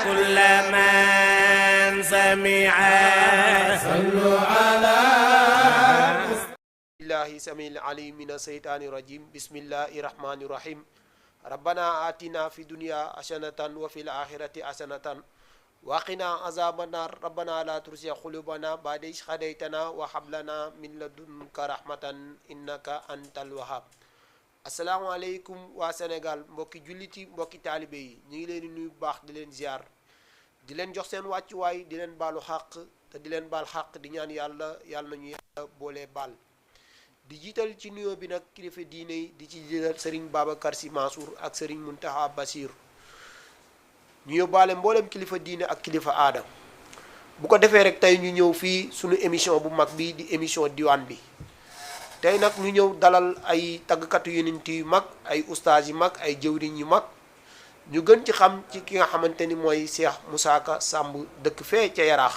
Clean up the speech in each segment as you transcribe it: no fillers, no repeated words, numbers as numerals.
كل من سمع صلوا على الله سميع العليم من الشيطان الرجيم بسم الله الرحمن الرحيم ربنا آتنا في الدنيا حسنة وفي الآخرة حسنة وقنا عذاب النار ربنا لا تزغ قلوبنا بعد إذ هديتنا وهب لنا من لدنك رحمة إنك أنت الوهاب asalaamaaleykum waa Sénégal mbokki jullit yi mbokki taalibe yi ñu ngi leen di nuyu bu baax di leen ziar di leen jox seen wàccuwaay di leen baalu xàq te di leen baal xàq di ñaan yàlla nañu yàlla boolee baal di jiital ci nuyoo bi nag kilifa diine yi di ci jiital Serigne Babacar Sy Mansour ak Serigne Mountakha Bassir ñu yóbbaale mboolem kilifa diine ak kilifa aada bu ko defee rek tey ñu ñëw fii sunu émission bu mag bi di émission diwaan bi tey nag ñu ñëw dalal ay tàggkatu yonent yu mag ay ustaas yu mag ay jëwriñ yu mag ñu gën ci xam ci ki nga xamante ni mooy Cheikh Moussa Ka Samb dëkk fee ca Yaraax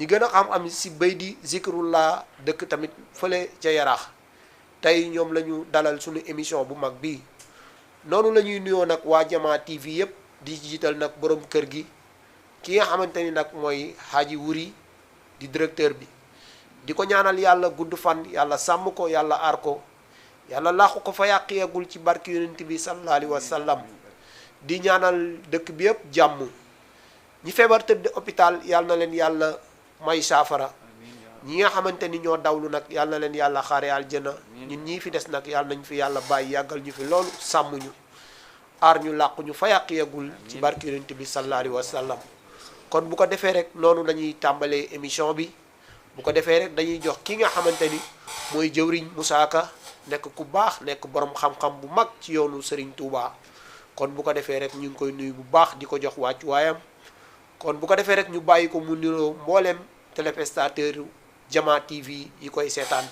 ñu gën a xam si bay di Zikrullah dëkk tamit fële ca Yaraax tey ñoom la ñu dalal suñu émission bu mag bii noonu la ñuy nuyoo nag waa Jamaa TV yëpp di jiital nag borom kër gi ki nga xamante ni nag mooy Hadji Wuri di directeur bi di ko ñaanal yàlla gudd fan yàlla sàmm ko yàlla aar ko yàlla laaxu ko fa yàq yeegul ci barki yonent bi sallallahu alayhi wa sallam di ñaanal dëkk bi yëpp jàmm ñi feebar tëdd hôpital yàlla na leen yàlla may saafara ñi nga xamante ni ñoo dawlu nag yàlla na leen yàlla xaare aljana ñun ñii fi des nag yàlla nañ fi yàlla bàyyi yàggal ñu fi loolu sàmm ñu aar ñu làqu ñu fa yàq yeegul ci barki yonent bi sallallahu alayhi wa sallam kon bu ko defee rek noonu lañuy tàmbalee émission bi bu ko defee rek dañuy jox ki nga xamante ni mooy jëwriñ Moussa Ka nekk ku baax nekk borom xam-xam bu mag ci yoonu Serigne Touba kon bu ko defee rek ñu ngi koy nuyu bu baax di ko jox wàccuwaayam kon bu ko defee rek ñu bàyyi ko mu niroo mbooleem téléspectateur Jamaa TV yi koy seetaan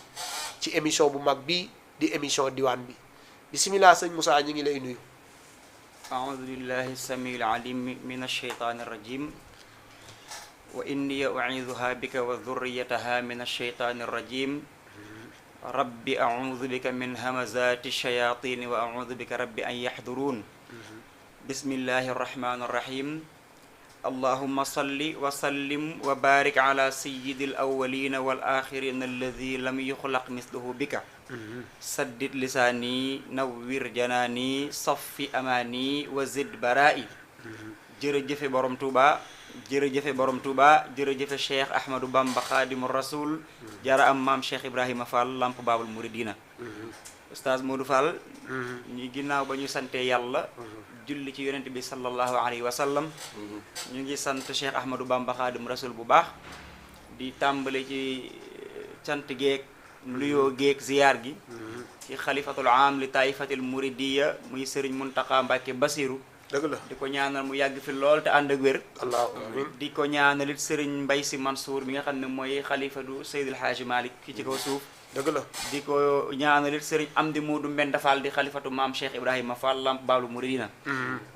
ci émission bu mag bi di émission diwaan bi bisimilah sëñ Moussa ñu ngi lay nuyu. aoudu billahi samiil alim min asheytaani rajim wa inni u'iiduha bika wa dhurriyataha min ash-shaytaani ar-rajiim rabbi a'uudu bika min hamazaati ash-shayaatiini wa a'uudu bika rabbi an yahduruun bismillahi ar-rahmaani ar-rahiim allahumma salli wa sallim wa baarik ala sayyidil awwaliina wal aaxiriina alladii lam yuxlaq misluhu bika saddid lisaani nawwir janaani saffi amaani wa zid baraa'i jërëjëfe borom Tuuba jërëjëfe borom Touba jërëjëfe Cheikh Ahmadou Bamba Khadimu Rasoul jara am maam Cheikh Ibrahima Fall Lamp Babul Mouridina Oustaz Modou Fall ñu ginnaaw ba ñu sante yàlla julli ci yonent bi sallallahu alayhi wa sallam ñu ngi sant Cheikh Ahmadou Bamba Khadimu Rasoul bu baax di tàmbale ci cant geek nuyoo geek ziyaar gi ci xalifatul am li taifatil Mouridiyya muy Serigne Mountakha Mbacké Bassirou dëgg la di ko ñaanal mu yàgg fi lool te ànd ak wér amiin di ko ñaanalit Serigne Mbaye Sy Mansour mi nga xam ne mooy xalifatu Seydil Hadji Malick ki ci kaw suuf dëgg la di ko ñaanalit Serigne Amdi Moodu Mbenda Fall di xalifatu maam Cheikh Ibrahima Fall Lamp Babul Mouridina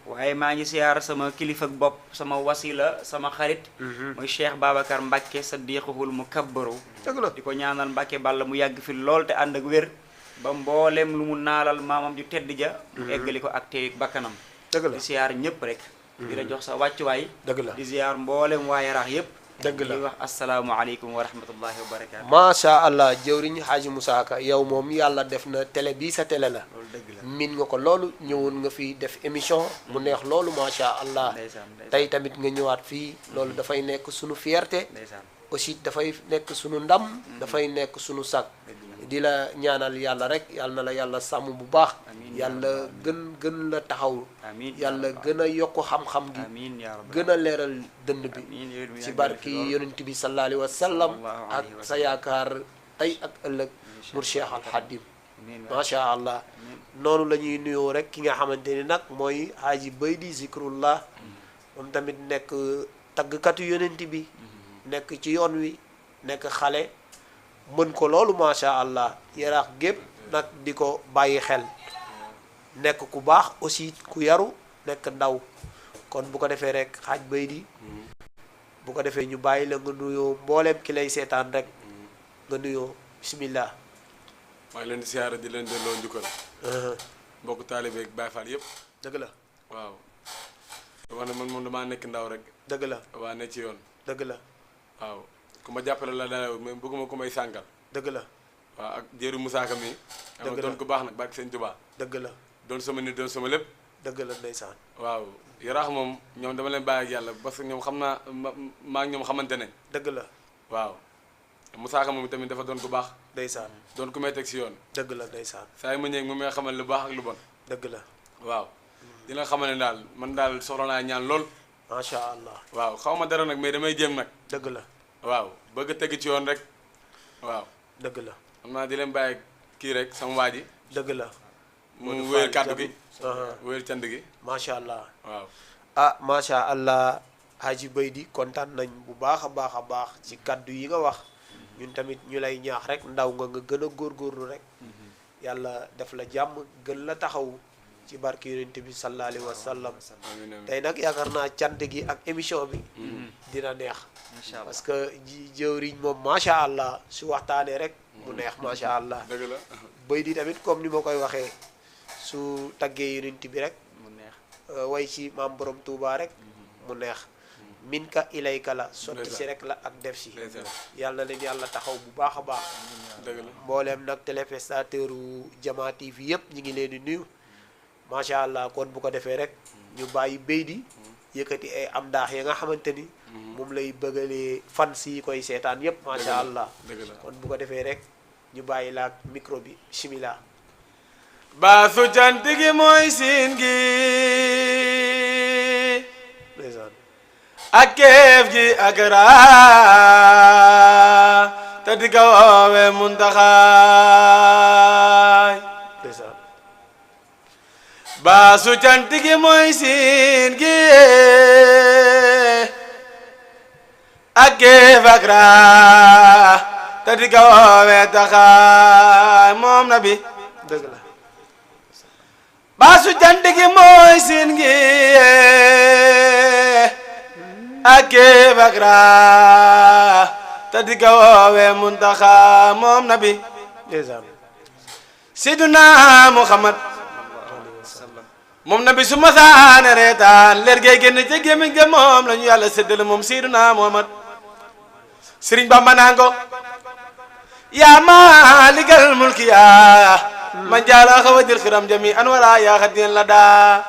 waaye maa ngi siyaar sama kilifa ak bopp sama wasila sama xarit mooy Cheikh Babacar Mbacké Sadiquhul Mukabbaru dëgg la di ko ñaanal Mbacké Balla mu yàgg fi lool te ànd ak wér ba mboolem lu mu naalal maamam ju tedd ja mu eggali ko ak teey bakkanam dëgg la di ziar ñëpp rek di la jox sa wàccuwaay dëgg la di ziar mboolem waa Yaraax yëpp dëgg la di wax asalaamualeykum wa rahmatullahi wa barakaatu macha allah jëwriñ Hadji Moussa Ka yow moom yàlla def na télé bii sa télé la loolu dëgg la min nga ko loolu ñëwoon nga fi def émission mu neex loolu macha allah ndeysaan tey tamit nga ñëwaat fii loolu dafay nekk sunu fierté ndeysaan aussi dafay nekk sunu ndam dafay nekk sunu sag di la ñaanal yàlla rek yàlla na la yàlla sàmm bu baax yàlla gën la taxaw amiin yàlla gën a yokk xam-xam gi amiin yaa rabbi gën a leeral dënd bi ci barki yonent bi sallallahu alayhi wa sallam ak sa yaakaar tey ak ëllëg mur Cheikh Al Khadim macha allah noonu la ñuy nuyoo rek ki nga xamante ni nag mooy Hadji bay di Zikrullah moom tamit nekk taggkatu yonent bi nekk ci yoon wi nekk xale mën ko loolu macha allah Yaraax gépp nag di ko bàyyi xel nekk ku baax aussi ku yaru nekk ndaw kon bu ko defee rek xaaj bay di bu ko defee ñu bàyyi la nga nuyoo mbooleem ki lay seetaan rek nga nuyoo bismillah maa ngi leen di siyaare di leen delloo njukkal mbokk taalibe ak Baay Faal yëpp dëgg la waaw wax ne man moom damaa nekk ndaw rek dëgg la waa ne ci yoon dëgg la waaw ku ma jàppale la daal mais bëgguma ku may sànkal dëgg la waaw ak jëru Moussa Ka mi Dëgg la doon ko baax nag barke sëñ Tuubaa dëgg la doon sama nit doon sama lépp dëgg la ndeysaan waaw yaraax moom ñoom dama leen bàyyi ak yàlla parce que ñoom xam naa maa ngi ñoom xamante ne dëgg la waaw Moussa Ka moom tamit dafa doon ku baax ndeysaan doon ku may teg si yoon dëgg la ndeysaan saa yi ma ñëw mu may xamal lu baax ak lu bon dëgg la waaw dina xamal ne daal man daal soxla naa ñaan lool macha allah waaw xaw ma dara nag mais damay jéem nag dëgg la waaw bëgg a teg ci yoon rek waaw dëgg la xam naa di leen bàyyi kii rek sama waa ji dëgg la mu wéyal kàddu gi aha wéyal cant gi macha allah waaw ah macha allah Haji Baydi kontaan nañ bu baax a baax ci kaddu yi nga wax ñun tamit ñu lay ñaax rek ndaw nga gën a góorgóorlu rek yàlla def la jàmm gën la taxaw ci barke yonent bi sallallahu alayhi wa sallam amiin amiin tey nag yaakaar naa cant gi ak émission bi dina neex incha allah parce que jëwriñ moom macha allah su waxtaanee rek mu neex macha allah dëgg la Baydi tamit comme ni ma koy waxee su taggee yonent bi rek mu neex way ci maam borom Touba rek mu neex min ka ilayka la sotti si Ndeysaan. rek la ak def si Ndeysaan. yàlla na leen yàlla taxaw bu baax a baax dëgg la mbooleem nag téléspectateur u Jama TV yëpp ñu ngi leen di nuyu macha allah kon bu ko defee rek ñu bàyyi Baydi yëkkati ay am daax ya nga xamante ni moom lay bëggalee fan si koy seetaan yëpp macha allah dëgg la kon bu ko defee rek ñu bàyyi laak micro bi bismillah baasu cant gi mooy siin gi ndeysaan ak keef gi ak raa te di ko woowe muntaxaay ndeysaan baasu cant gi mooy siin gi ak keef ak raa te di ko woowe taxaay moom na bi dëgg la baasu cant gi mooy siin gi ak keef ak raa te di ko woowe muntaxa moom nabi ndeysaan siduna Muhammad moom nabi su masaane reetaan leer gay génn ca gémmiñ ga moom la ñu yàlla séddale moom siduna Muhammad Sëriñ Bamba nango yaa maalikal mulki yaa man jaala xawadir xiram jami an wara yaa xadien la daa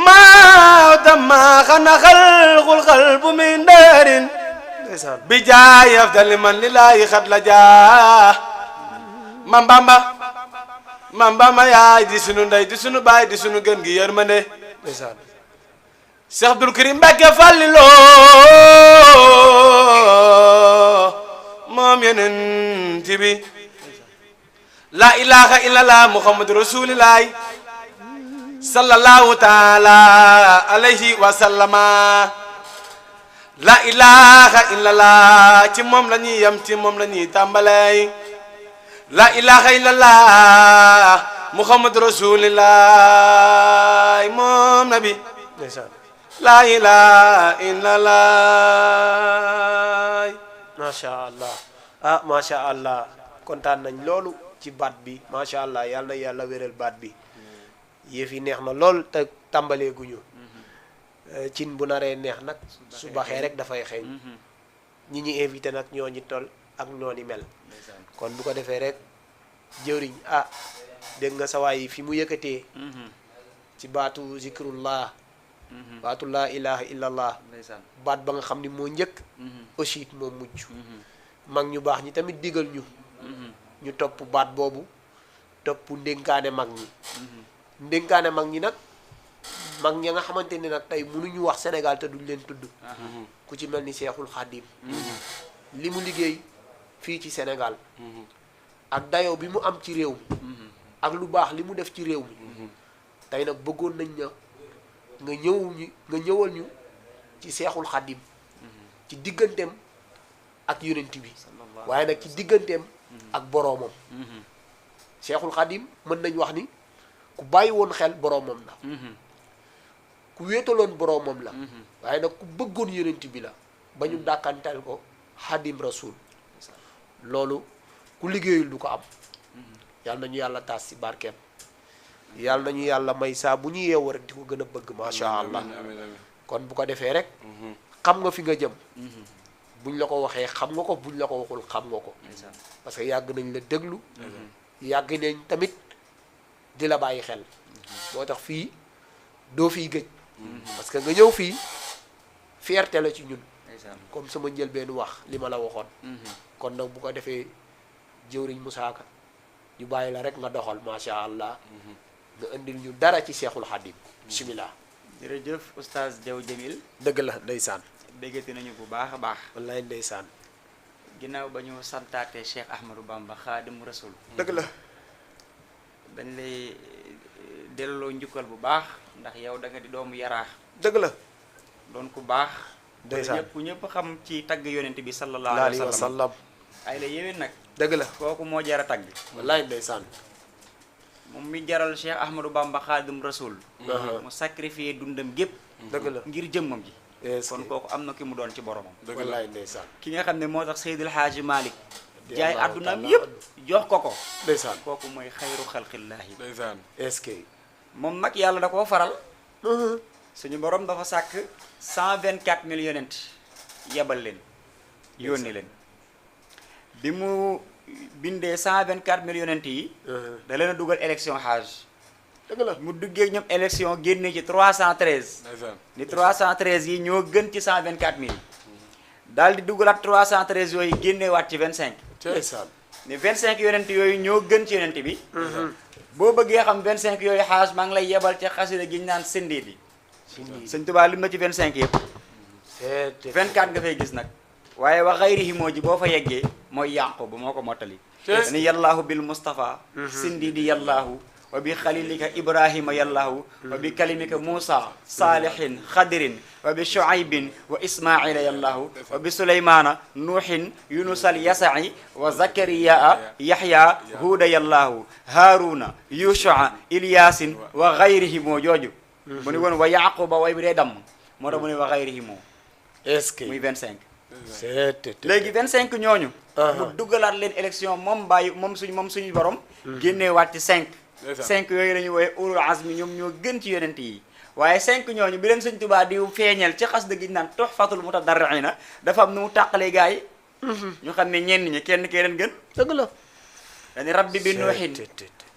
maa tamma xana xalqul xalbu min daarin ndeysaan bi jaay afdali man lillahi xat la jaa mam bamba yaay di sunu ndey di sunu baay di sunu gën gi yërmande ndeysaan Cheikh Abdoul Karim Mbacké Fallilo moom yonent bi la ilaha illallah muhammadu rasulillah sallallahu taala alayhi wa sallama la ilaha illallah ci moom la ñuy yem ci moom la ñuy tàmbalay la ilaha illallah muhammadu rasulillah moom nabi ndeysaan la ilaha illallah macha allah ah macha allah kontaan nañ loolu ci baat bi macha allah yàlla na yàlla wéral baat bi yëf yi neex na lool te tàmbalee guñu cin bu naree neex nag su baxee rek dafay xeeñ ñi ñi invité nag ñoo ñi tol ak ñoo ni mel kon bu ko defee rek jëwriñ ah dégg nga sa waay fi mu yëkkatee ci baatu zikrullah baatu laa ilaha illallah ndeysaan baat ba nga xam ni moo njëkk aussi it moo mujj mag ñu baax ñi tamit digal ñu ñu topp baat boobu topp ndénkaane mag ñi ndénkaane mag ñi nag mag ña nga xamante ni nag tey mënuñu wax Sénégal te duñ leen tudd ku ci mel ni Seexul Xaadim li mu liggéey fii ci Sénégal ak dayoo bi mu am ci réew mi ak lu baax li mu def ci réew mi tey nag bëggoon nañ na nga ñëwal ñu ci Seexul Xaadim ci digganteem ak yonent bi waaye nag ci digganteem ak boroomam Seexul Xaadim mën nañ wax ni ku bàyyi woon xel boroomam la ku wéetaloon boroomam la waaye nag ku bëggoon yonent bi la ba ñu dàkkantal ko Xaadim Rasul loolu ku liggéeyul du ko am yàlla nañu yàlla taas ci barkeem yàlla nañu yàlla may saa bu ñu yeewoo rek di ko gën a bëgg macha allah. amiin amiin. kon bu ko defee rek xam nga fi nga jëm buñ la ko waxee xam nga ko buñ la ko waxul xam nga ko parce que yàgg nañ la déglu yàgg nañ tamit di la bàyyi xel moo tax fii doo fiy gëj parce que nga ñëw fii fierté la ci ñun comme sama njëlbeen wax li ma la waxoon kon nag bu ko defee jëwriñ Moussa Ka ñu bàyyi la rek nga doxal macha allah nga indil ñu dara ci Seexul Xadim bismillah. jërëjëf oustaz Diaw Jamil dëgg la ndeysaan. déggati nañu bu baax a baax. wallaay ndeysaan. ginnaaw ba ñu santaate Cheikh Ahmadou Bamba Xaadimu Rasul. dëgg la. dañ lay delloo njukkal bu baax ndax yow da nga di doomu yaraax. dëgg la. doon ku baax. ndeysaan ñëpp xam ci tagg yonent bi sallallahu alayhi wa sallam. ay la yéwén nag. dëgg la kooku moo jara tagg. wallaay ndeysaan. moom mi jaral Cheikh Ahmadou Bamba Xaadim Rasul. mu sacrifié dundam gépp dëgg la ngir jëmmam ji. est-ce kon que kooku am na ki mu doon ci boromam. wallaay ndeysaan. ki nga xam ne moo tax Seydil Haaji Malick jaay addunaam yëpp jox ko ko. ndeysaan. kooku mooy xayru xalqillaahi. ndeysaan. est-ce que. moom nag yàlla da koo faral. suñu borom dafa sàkk 124 000 yonent yebal leen yónni leen bi mu bindee 124 000 yonent yi. da leen a dugal élection xaaj. dëgg la mu duggee ñoom élection génne ci 313. ndeysaan. ni 313 yi ñoo gën ci 124 000. daal di dugalaat 313 yooyu génneewaat ci 25. ndeysaan. ni 25 yonent yooyu ñoo gën ci yonent bi. boo bëggee xam 25 yooyu xaaj maa ngi lay yebal ca xasida gi ñu naan sindi bi. sëñ Tuubaa lim na ci 25 yëpp. 24 nga fay gis nag. waaye wa xayrihi moo ji boo fa yeggee mooy Yaaqub moo ko mottali. ni yallaahu bil Mustafa. sindi di yallaahu. wa bi xalilika Ibrahima yallaahu. wa bi kalimika Muusa. Saalihin Xadirin. wa bi Shuaybin wa Ismaila yallaahu. wa bi Suleymaana Nuuhin Yunusal Yasa'i wa Zakariyaa Yaxya Huuda yallaahu. Haaruna Yushua Ilyaasin wa xayrihi moo jooju. mu ni woon wa Yaquba way bi dee damm. moo tax mu ne wa xayrihi moo. est-ce que. muy 25. c'est léegi 25 ñooñu. mu duggalaat leen élection moom bàyyi moom suñu borom. génneewaat ci 5. 5 yooyu la ñuy woowee ulul azmi ñoom ñoo gën ci yonent yi. waaye 5 ñooñu bi leen Sëñ Tuubaa di feeñal ci xas dëgg naan tuhfatul mutadarriina dafa am nu mu tàqalee gaa yi. ñu xam ne ñenn ñi kenn kee leen gën. dëgg la. dañu rabbi bi nuuhin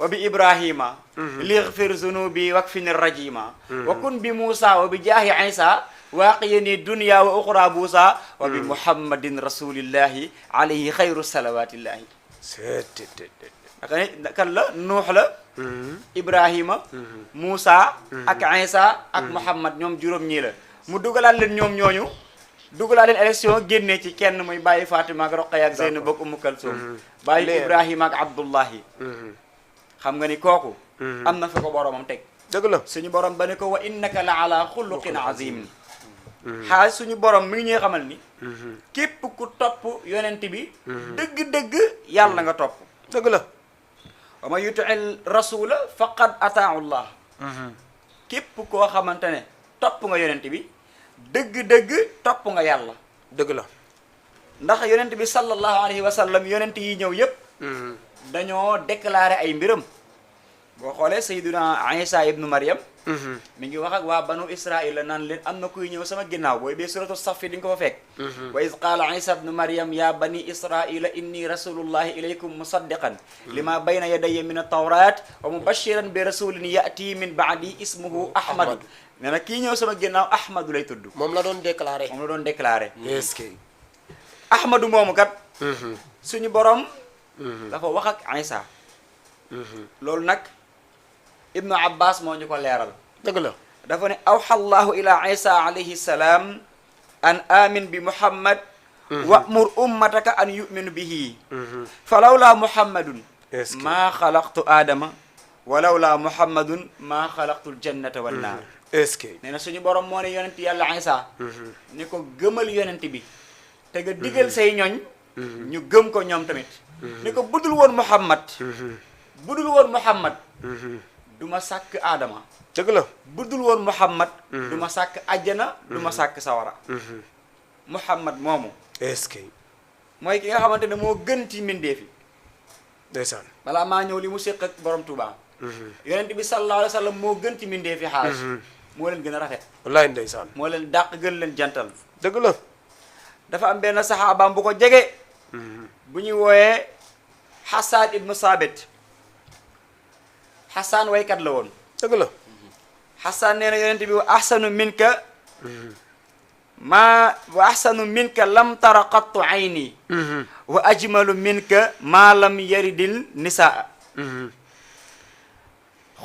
wa bi ibrahima lighfir zunubi wakfini rajima wa kun bi Muusa wa bi jaahi Isa waaqiyani dunya wa uxra buusa wa bi muhammadin rasulillahi alayhi xayru salawatillahi. kan la nuux la. Ibrahima. Muusa. ak Isa ak Muhammad ñoom juróom ñii la. mu dugalaat leen ñoom ñooñu. dugalaat leen élection génnee ci kenn muy bàyyi Fatima ak Roqaya ak Zeynab ak Umu Kalsum. bàyyi Ibrahima ak Abdullahi. xam nga ni kooku. am na fa ko boromam teg. dëgg la. suñu borom ba ne ko wa innaka la ala xuluqin azim. xaaj suñu borom mi ngi ñuy xamal ni. képp ku topp yonent bi. dëgg-dëgg yàlla nga topp. dëgg la. wa man yutil rasula faqad ataa Allah. képp koo xamante ne topp nga yonent bi. dëgg-dëgg topp nga yàlla. dëgg la. ndax yonent bi sallallahu alayhi wa sallam yonent yi ñëw yépp dañoo déclaré ay mbiram. boo xoolee Sayyiduna Isa ibnu Maryam. mi ngi wax ak waa banu Israil la naan leen am na kuy ñëw sama ginnaaw booy bee suratu Safi di nga ko fa fekk. wa iz qaala Isa ibnu Maryam ya bani Israila inni rasulullahi ilaykum musaddiqan lima bayna yadayya min at-tawrat wa mubashiran bi rasulin ya'ti min ba'di ismuhu Ahmadu. nee na kii ñëw sama ginnaaw Ahmadu lay tudd. moom la doon déclaré. moom la doon déclaré. est-ce que. Ahmadu moomu kat. suñu borom. dafa wax ak Isa. loolu nag Ibnu Abbas moo ñu ko leeral. dëgg la. dafa ne awxa allahu ila Isa alayhi salaam an amin bi Muhammad. wa'mur ummataka an yu'minu bihi. falawla Muhammadun. est-ce que. maa xalaqtu Adama. walawla Muhammadun maa xalaqtu ljannata wan naar. est-ce que. nee na suñu borom moo ne yonent yàlla Isa. ni ko gëmal yonent bi. te nga digal say ñoñ. ñu gëm ko ñoom tamit. ni ko budul woon Muhammad. budul woon Muhammad. du ma sàkk Adama. dëgg la. budul woon Muhammad. du ma sàkk àjjana. du ma sàkk sawara. Muhammad moomu. est-ce que. mooy ki nga xamante ne moo gën ci mbindeef yi. ndeysaan. balaa maa ñëw li mu séq ak borom Touba. yonent bi sallallahu alayhi wa sallam moo gën ci mindee fi xaaj moo leen gën a rafet wallaay ndeysaan moo leen dàq gën leen jantal dëgg la dafa am benn saxaabaam bu ko jege bu ñuy wooyee Hassan ibnu Sabit Hassan waykat la woon dëgg la Hassan nee na yonent bi wa ahsanu minka lam tara qattu ayni wa ajmalu minka ma lam yaridil nisaa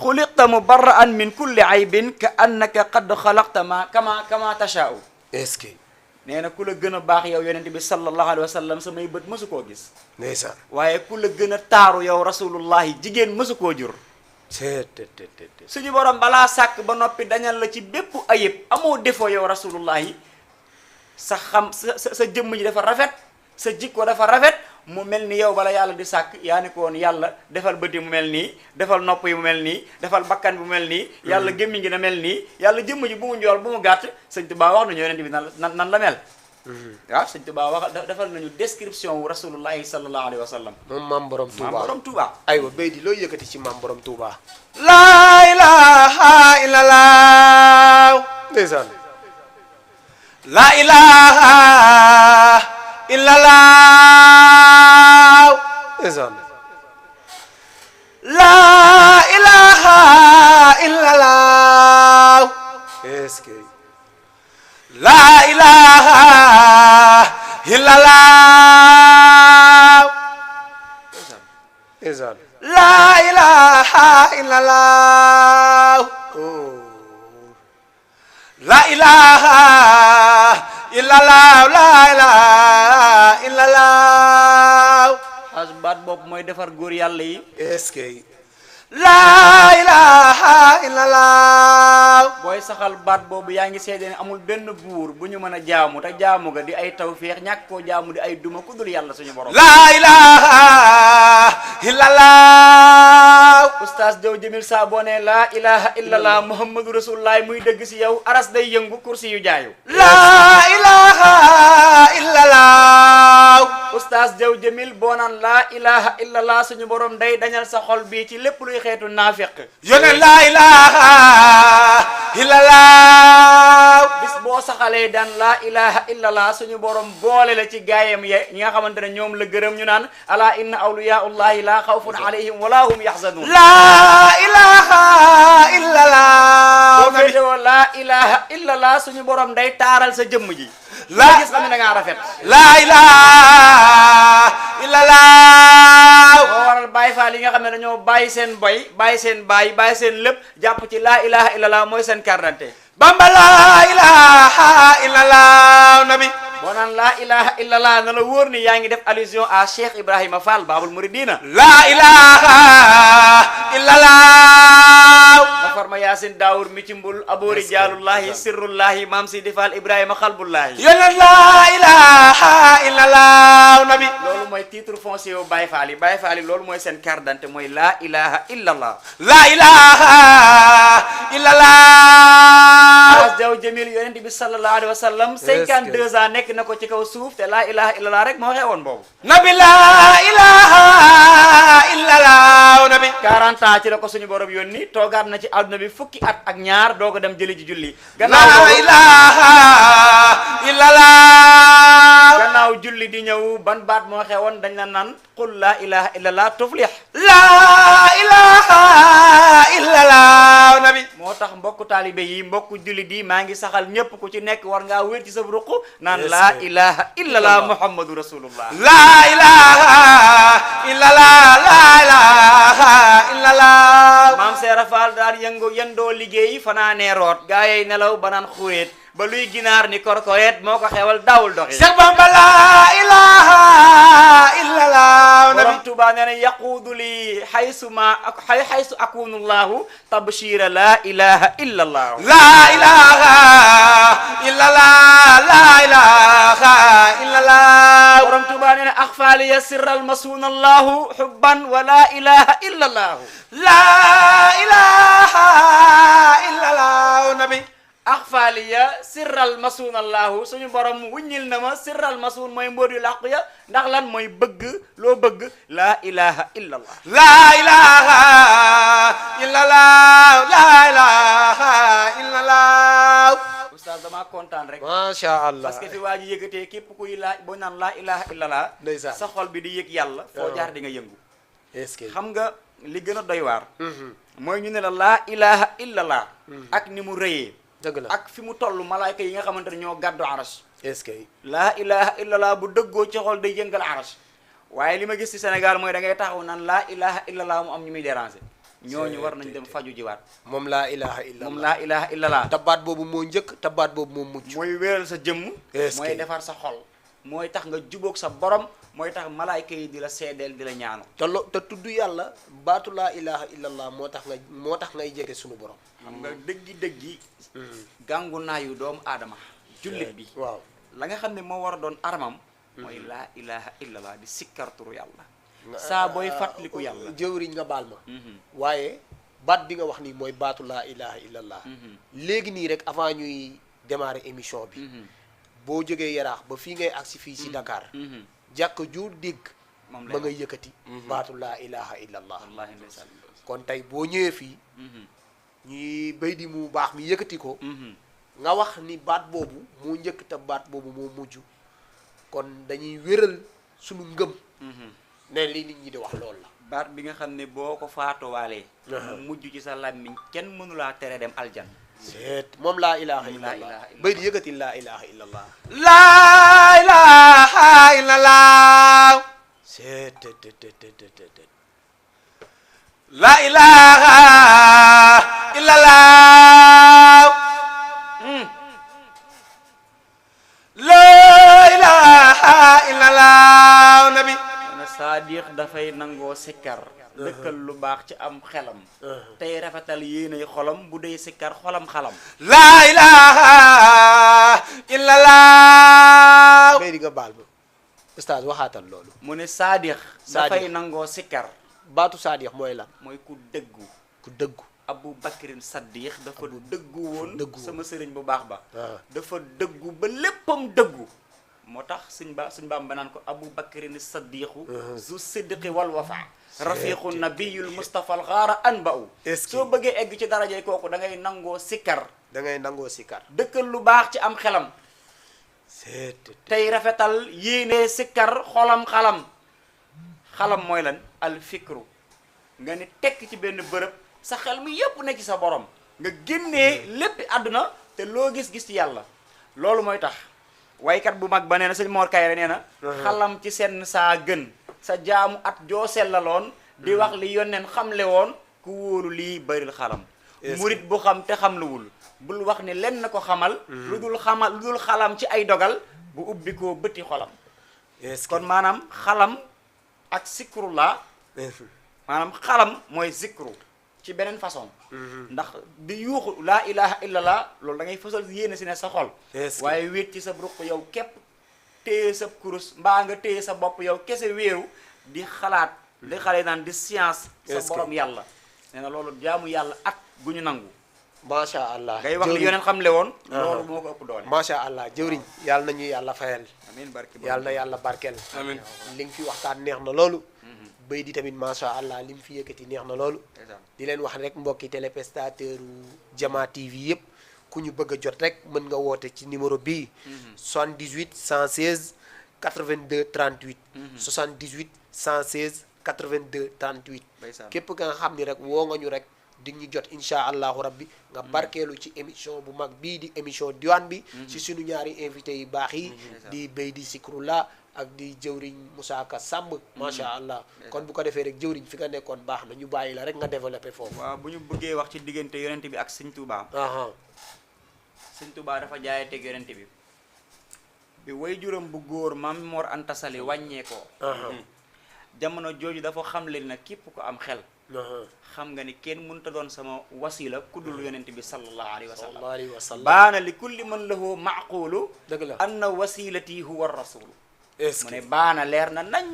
xuliqta mubarra'an min kulli aybin ka annaka qad xalaqta kama tashaa'u est-ce que nee na ku la gën a baax yow yonent bi sallallahu alayhi wa sallam samay bët mësu koo gis ndeysaan waaye ku la gën a taaru yow rasulullahi jigéen mësu koo jur suñu borom balaa sàkk ba noppi dañal la ci bépp ayib amoo défaut yow rasulullahi sa jëmm ji dafa rafet sa jikko dafa rafet mu mel ni yow bala yàlla di sàkk yaa ni ko woon yàlla defal bët yi mu mel nii defal nopp yi mu mel nii defal bakkan bi mu mel nii yàlla gémmiñ gi na mel nii yàlla jëmm ji bu mu njool bu mu gàtt sëñ Tuubaa wax nañu yonent bi nan la mel waaw sëñ Tuubaa wax defal nañu description wu rasulullahi sallallahu alayhi wa sallam moom maam borom Touba maam borom Touba aywa béy di looy yëkkati ci maam borom Touba laa ilaha illallah ndeysaan laa ilaha illallah ndeysaan laa ilaha illallah est-ce que laa ilaha illallah ndeysaan laa ilaha illallah la ilaha illallah la ilaha illallah xas baat bopp mooy defar góor yàlla yi est-ce que la ilaha illallah booy saxal baat boobu yaa ngi seede ne amul benn buur bu ñu mën a jaamu te jaamu ga di ay tawféex ñàkk koo jaamu di ay duma ku dul yàlla suñu borom la ilaha illallah oustaz Jaw Jamil saa boo ne laa ilaha illallah muhammadu rasulullah muy dëgg si yow aras day yëngu kursi yu jaayu la ilaha illallah oustaz Jaw Jamil boo naan laa ilaha illallah suñu borom day dañal sa xol bii ci lépp luy xeetu naafiq yone la ilaha illallah bis boo saxalee daan laa ilaha illallah suñu borom boole la ci gaayam ye ñi nga xamante ne ñoom la gërëm ñu naan ala inna awliyaullahi la xawfun alayhim wala hum yaxzanun la ilaha illallah boo féetewoo laa ilaha illallah suñu borom day taaral sa jëmm ji la gis xam ne da ngaa rafet la ilaha illallah moo waral Baay Faal yi nga xam ne dañoo bàyyi seen boy bàyyi seen baay bàyyi seen lépp jàpp ci laa ilaha illallah mooy seen carte d'identité bamba la ilaha illallah nabi boo naan laa ilaha illallah na la wóor ni yaa ngi def allusion à Cheikh Ibrahima Fall Babul Mouridina la ilaha illallah nafar ma yaasin daawur mi ci mbul aboori jaalullahi sirrullahi maam Sidi Fall Ibrahima xalbullahi yone la ilaha illallah nabi loolu mooy titre foncier wu Baye Fall yi Baye Fall yi loolu mooy seen carte d'identité mooy laa ilaha illallah la ilaha illallah As Jaw Jamil yonent bi sallallahu alayhi wa sallam 52 ans nekk na ko ci kaw suuf te laa ilaha illallah rek moo xewoon boobu nabi la ilaha illallah nabi 40 ans ci la ko suñu borom yónni toogaat na ci àdduna bi fukki at ak ñaar doo ko dem jëli ji julli la ilaha illallah gannaaw julli di ñëw ban baat moo xewoon dañ la naan qul laa ilaha illallah tuflih la ilaha illallah nabi moo tax mbokku taalibe yi mbokku julli di maa ngi saxal ñëpp ku ci nekk war ngaa wér ci sa ruq naan laa ilaha illallah muhammadu rasulullah la ilaha illallah la ilaha illallah maam Seera Faal daal yendoo liggéey fanaanee root gaa yi nelaw ba naan xuréet ba luy ginaar ni korkoreet moo ko xewal daawul doxi Seex Bamba la ilaha illallah borom Tuubaa nee na yaquudu li xaysu akunu llahu tabshira la ilaha illallah la ilaha illallah la ilaha illallah borom Tuubaa nee na axfaaliya sirral masuuna allahu xubban wa la ilaha illallah la ilaha illallah nabi axfaaliya sirral masuun allahu suñu borom wuññil na ma sirral masuun mooy mbóot yu làqu ya ndax lan mooy bëgg loo bëgg laa ilaha illa allah laa ilaha illallah laa ilaha illallah. oustaz damaa kontaan rek macha allah parce que fi waa ji yëkkatee képp kuy laaj boo naan laa ilaha illallah ndeysaan sa xol bi di yëg yàlla foo jaar di nga yëngu est-ce que xam nga li gën a doy waar mooy ñu ne la laa ilaha illallah ak ni mu rëyee dëgg la ak fi mu toll malaayka yi nga xamante ne ñoo gàddu aras est-ce que laa ilaha illallah bu dëggoo ci xol day yëngal aras waaye li ma gis ci Sénégal mooy da ngay taxaw naan laa ilaha illallah mu am ñu muy déranger ñooñu war nañ dem faju jiwaat moom laa ilaha illallah moom laa ilaha illallah tabaat boobu moo njëkk tabaat boobu moo mujj mooy wéral sa jëmm est-ce mooy que defar sa xol mooy tax nga jubóog sa borom mooy tax malaayka yi di la seedeel di la ñaanu te tudd yàlla baatu laa ilaha illallah moo tax ngay jege sunu borom xam nga dëggi gàngu naayu doomu aadama jullit bi waaw la nga xam ne moo war a doon armam mooy laa ilaha illallah di sikkarturu yàlla saa booy fàttaliku yàlla jëwriñ nga baal ma waaye baat bi nga wax nii mooy baatu laa ilaha illallah léegi nii rek avant ñuy démarrer émission bi boo jógee yaraax ba fii ngay agsi fii si Dakar jàkk ju dégg moom ba ngay yëkkati baatu laa ilaha illallah wallaahi ndeysaan kon tey boo ñëwee fii ñuy béy di mu baax mi yëkkati ko nga wax ni baat boobu moo njëkk te baat boobu moo mujj kon dañuy wéral sunu ngëm ne li nit ñi di wax loolu la baat bi nga xam ne boo ko faatuwaalee mu mujj ci sa làmmiñ kenn mënulaa tere dem aljan seet moom laa ilaha moom laa illallah ilaha illallah. béy di yëkkati laa ilaha illallah laa ilaha illallah seet laa ilaha illallah laa ilaha illallah nabi na saadiq dafay nangoo sikkar dëkkal lu baax ci am xelam tey rafetal yéenay xolam bu dee sikkar xolam xalam laa ilaha illallah béy di nga baal ma ustaaz waxaatal loolu mu ne saadiq dafay nangoo sikkar baatu saadiq mooy lan mooy ku dëggu ku dëggu Abu Bakrin Saddiq dafa dëggu woon dëggu sama sëriñ bu baax ba waaw dafa dëggu ba léppam dëggu moo tax suñ baam ba naan ko Abu Bakrin Saddiqu zu siddiqi wal wafa rafiqu nabiyul Mustafa al xaara an ba u est-ce que soo bëggee egg ci darajey kooku da ngay nangoo sikkar da ngay nangoo sikkar dëkkal lu baax ci am xelam seet tey rafetal yéenee sikkar xalam xalam mooy lan al fikru nga ni tekk ci benn bërëb sa xel mi yépp ne ci sa borom nga génnee léppi àdduna te loo gis-gis ci yàlla loolu mooy tax waykat bu mag ba nee na sëñ Mor Kayre nee na xalam ci senn saa gën sa jaamu at joo sellaloon di wax li yonneen xamle woon ku wóolu lii baril xalam murit bu xam te xamluwul bul wax ni lenn ko xamal lu dul xalam ci ay dogal bu ubbi koo bëti xolam kon maanaam xalam ak zikrullah maanaam xalam mooy zikru ci beneen façon ndax di yuuxu laa ilaha illallah loolu da ngay fësal yéene si ne sa xol waaye wéet ci sa ruq yow képp téye sa kurus mbaa nga téye sa bopp yow kese wéeru di xalaat li xale naan di science sa borom yàlla nee na loolu jaamu yàlla ak gu ñu nangu macha allah ngay wax li yoneen xamle woon loolu moo ko ëpp doole macha allah jëwriñ yàlla nañu yàlla fayal amiin barke yàlla na yàlla barkeel amiin li nga fi waxtaan neex na loolu béy di tamit macha allah li mu fi yëkkati neex na loolu di leen wax rek mbokki téléspectateur Jama TV yëpp ku ñu bëgg a jot rek mën nga woote ci numéro bii 78 116 82 38 78 116 82 38 képp ka nga xam ni rek woo nga ñu rek di ñu jot incha allahu rabbi nga barkeelu ci émission bu mag bii di émission diwaan bi ci suñu ñaari invité yu baax yi di béy di Zikrullah ak di jëwriñ Moussa Ka Samb macha allah kon bu ko defee rek jëwriñ fi nga nekkoon baax na ñu bàyyi la rek nga développé foofu waaw bu ñu bëggee wax ci diggante yonent bi ak sëñ Touba sëñ Touba dafa jaayanteeg yonent bi way juróom bu góor Maam Mor Anta Sali wàññeekoo jamono jooju dafa xam leen na képp ko am xel xam nga ni kenn mënut a doon sama wasila kuddul yonent bi sallallahu alayhi wa sallam baana li kulli man lahu maqulu dëgg la anna wasilati huwa rasul est-ce mu que ne baana leer na nañ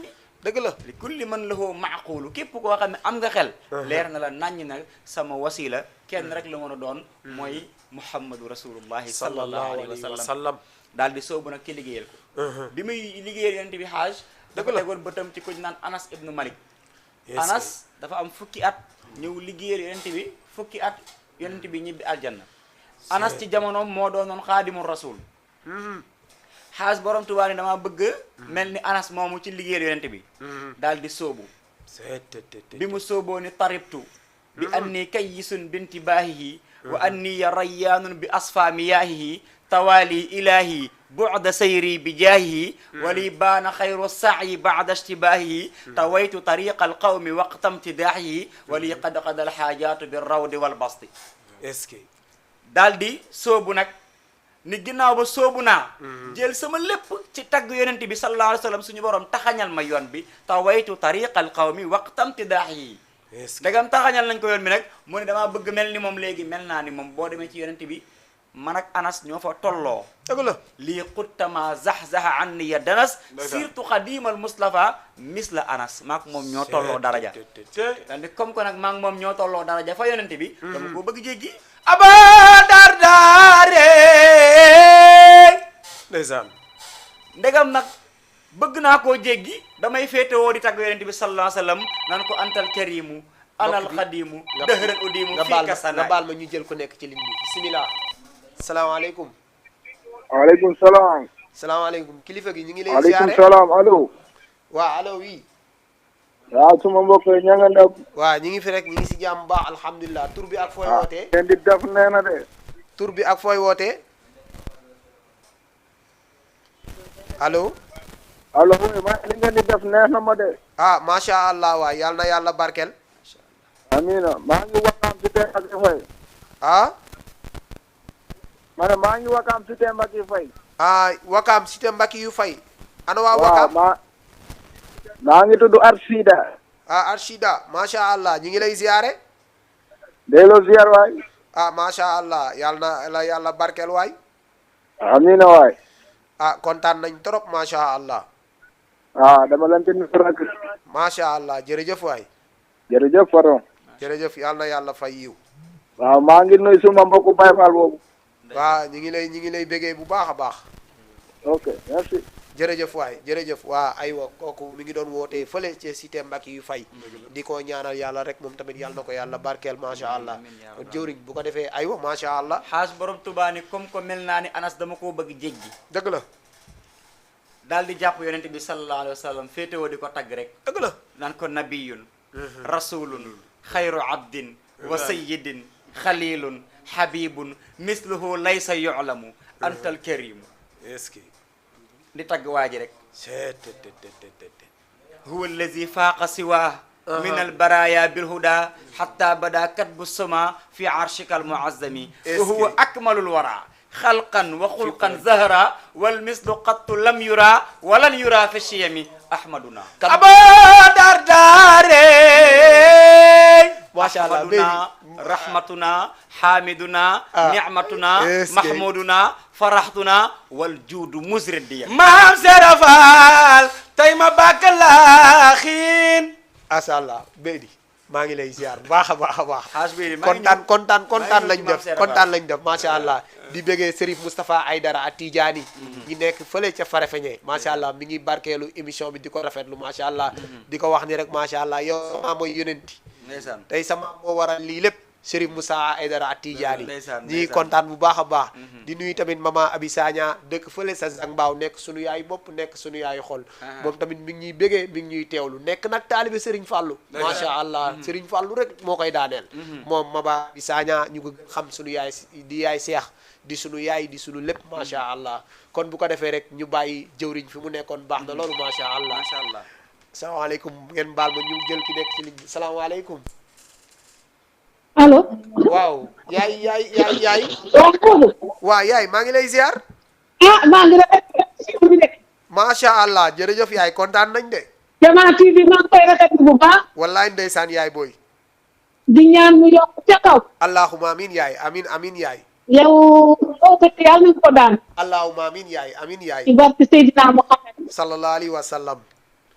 dëgg la li kulli man lahu maaqulu képp koo xam ne am nga xel leer na la naññ na sama wasila kenn rek la mën a doon mooy muhammadu rasulullahi sallallahu alayhi wa sallam daal di soobu nag ci liggéeyal ko bi muy liggéeyal yonent bi xaaj dafa tegoon bëtam ci kuñ naan Anas ibnu Malik Anas dafa am fukki at ñëw liggéeyal yonent bi fukki at yonent bi ñibbi aljanna Anas ci jamonoom moo doonoon xaadimul rasul xaas borom Tuubaa ni dama bëgg mel ni Anas moomu ci liggéeyal yonent bi daal di soobu bi mu sooboo ni taribtu bi anni kayyisun binti baahihi wa anni rayyaanun bi asfa miyaahihi tawaali ilahi bu'da sayri bi jaahihi wali baana xayru sa'yi ba'da ishtibaahihi tawaytu tariqa alqawmi waqta imtidaahihi wali qad alxaajaatu bi rawdi wal basti est-ce que daal di soobu nag ni ginnaaw ba soobu naa jël sama lépp ci tagg yonent bi sallallahu alayhi wa sallam suñu borom taxañal ma yoon bi tawaytu tariqa alqawmi waqta imtidaahihi dagam taxañal nañ ko yoon bi nag mu ne damaa bëgg mel ni moom léegi mel naa ni moom boo demee ci yonent bi man ak Anas ñoo fa tolloo dëgg la lii xuttama zax-zaxa an ni ya danas surtout xadimal Mustafa misla Anas maak moom ñoo tolloo daraja dandi comme que nag maa ngi moom ñoo tolloo daraja fa yonent bi dama ko bëgg jéggi aba dardaare ndeysaan ndegam nag bëgg naa koo jéggi damay féetewoo di tagg yonent bi sallallahu alayhi wa sallam nan ko antal karimu anal xadimu dëhëran udimu fii kasanaay nga baal ma ñu jël ko nekk ci ligne bi bismillah salaamaaleykum waaleykum salaam. salaamaaleykum kilifa gi ñu ngi lay waaleykum ziare salaam allo. waaw allo oui waaw suma mbokk yi ña nga nekk. waaw ñu ngi fi rek ñu ngi si jàmm baax alhamdulilah tur bi ak fooy wootee ngeen di def nee na de. tur bi ak fooy wootee allo allo oui ma li ngeen di def neex na ma de. ah macha allah waay yal na yàlla barkel amiina maa ngi wakaam si teen ak fay. ah ma ne maa ngi wakaam si teen ak fay. ah wakaam cité mbakki yu fay ana waa waaw wakaam maa ngi tudd Arshida. ah arshida macha allah ñu ngi lay ziare delloo ziar waay. ah macha allah yal na la yàlla barkel waay amiina waay. ah kontaan nañ trop macha allah dama leen di nuyu rek. macha allah jërëjëf waay jërëjëf Fatou. jërëjëf yal na yàlla fay yiw waaw maa ngi nuyu suma mbokku Baye Fall boobu. waaw ñu ngi lay bégee bu baax a baax ok merci. jërëjëf waay jërëjëf waa aywa kooku mi ngi doon wootee fële ci cité Mbacke yu fay di ko ñaanal yàlla rek moom tamit yàlla na ko yàlla barkeel macha allah kon jëwriñ bu ko defee aywa macha allah xaas borom Tuubaa ni comme que mel naa ni Anas dama koo bëgg jéggi dëgg la daal di jàpp yonent bi sallallahu alayhi wa sallam féetewoo di ko tagg rek dëgg la naan ko nabiyun rasulun xayru abdin wa sayyidin xalilun habibun misluhu laysa yu'lamu antal karimu est-ce que di tagg waa ji rek c'est huwa allazi faaqa siwa min albaraya bilhuda hatta bada katbu sama fi arshika almuazzami wa huwa akmalul wara xalqan wa xulqan zahra wal mislu qattu lam yura walan yura fi shiyami ahmaduna aba dardaare macha allah ahmaduna rahmatuna hamiduna ni'matuna mahmuduna faraxtuna wal juudu musriddiya maam serafal tey ma bàkk laa xiin macha allah bédi maa ngi lay ziar baax a baax a baax xaas bi kontaan lañ def macha allah di bëggee Serif Moustapha Aydara ak Tidiane ñi nekk fële ca Farafeñe macha allah mi ngi barkeelu émission bi di ko rafetlu macha allah di ko wax ni rek macha allah yow maa mooy yonenti ndeysaan tey sama moo waral lii lépp Serif Moussa Aydara ak Tidiane ndeysaan ñi kontaan bu baax a baax di nuyu tamit mama Abi Sagna dëkk fële sa Zang Mbaaw nekk sunu yaay bopp nekk sunu yaay xol moom tamit mi ngi ñuy bëggee mi ngi ñuy teewlu nekk nag taalibe Serigne Fallou macha allah Serigne Fallou rek moo koy daaneel moom mama Abi Sagna ñu ko xam sunu yaay di yaay seex di sunu yaay di sunu lépp macha allah kon bu ko defee rek ñu bàyyi jëwriñ fi mu nekkoon baax na loolu macha allah macha allah salaamaaleykum ngeen baal ma ñu jël ki nekk ci ligne bi salaamaaleykum allo. waaw yaay waaw yaay maa ngi lay ziar maa ngi rafetlu bi de. macha allah jërëjëf yaay kontaan nañ de Jamaa TV maa ngi koy rafetlu bu baax. wallaay ndeysaan yaay booy di ñaan mu yokk ca kaw. allahuma amin yaay amin amin yaay yow oote yàlla nañu ko daan. allahuma amin yaay amin yaay ci barke Seydina Muhammad. sallallahu alayhi wa sallam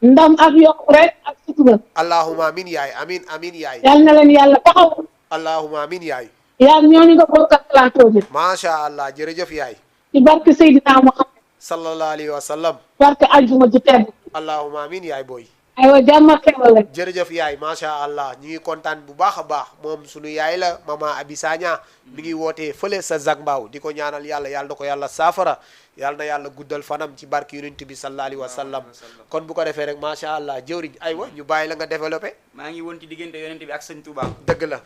ndam ak yokk rek ak sutura. allahumma amin yaay amin amin yaay. yal na leen yàlla taxaw. allahumma amin yaay. yaa ñooñu nga bokk ak plateau bi. macha allah jërëjëf yaay. ci barke Seydina Muhammad. sallallahu alayhi wa sallam. barke aljuma ji tedd. allahumma amin yaay booy. aywa jàmm ak xewal rek. jërëjëf yaay macha allah ñu ngi kontaan bu baax a baax moom sunu yaay la mama Abi Sagna mi ngi wootee fële sa Zac Mbao di ko ñaanal yàlla yàlla na ko yàlla saafara yàlla na yàlla guddal fanam ci barke yonent bi sallallahu alayhi wa sallam kon bu ko defee rek macha allah jëwriñ aywa ñu bàyyi la nga développé. maa ngi woon ci diggante yonent bi ak sëñ Touba. dëgg la.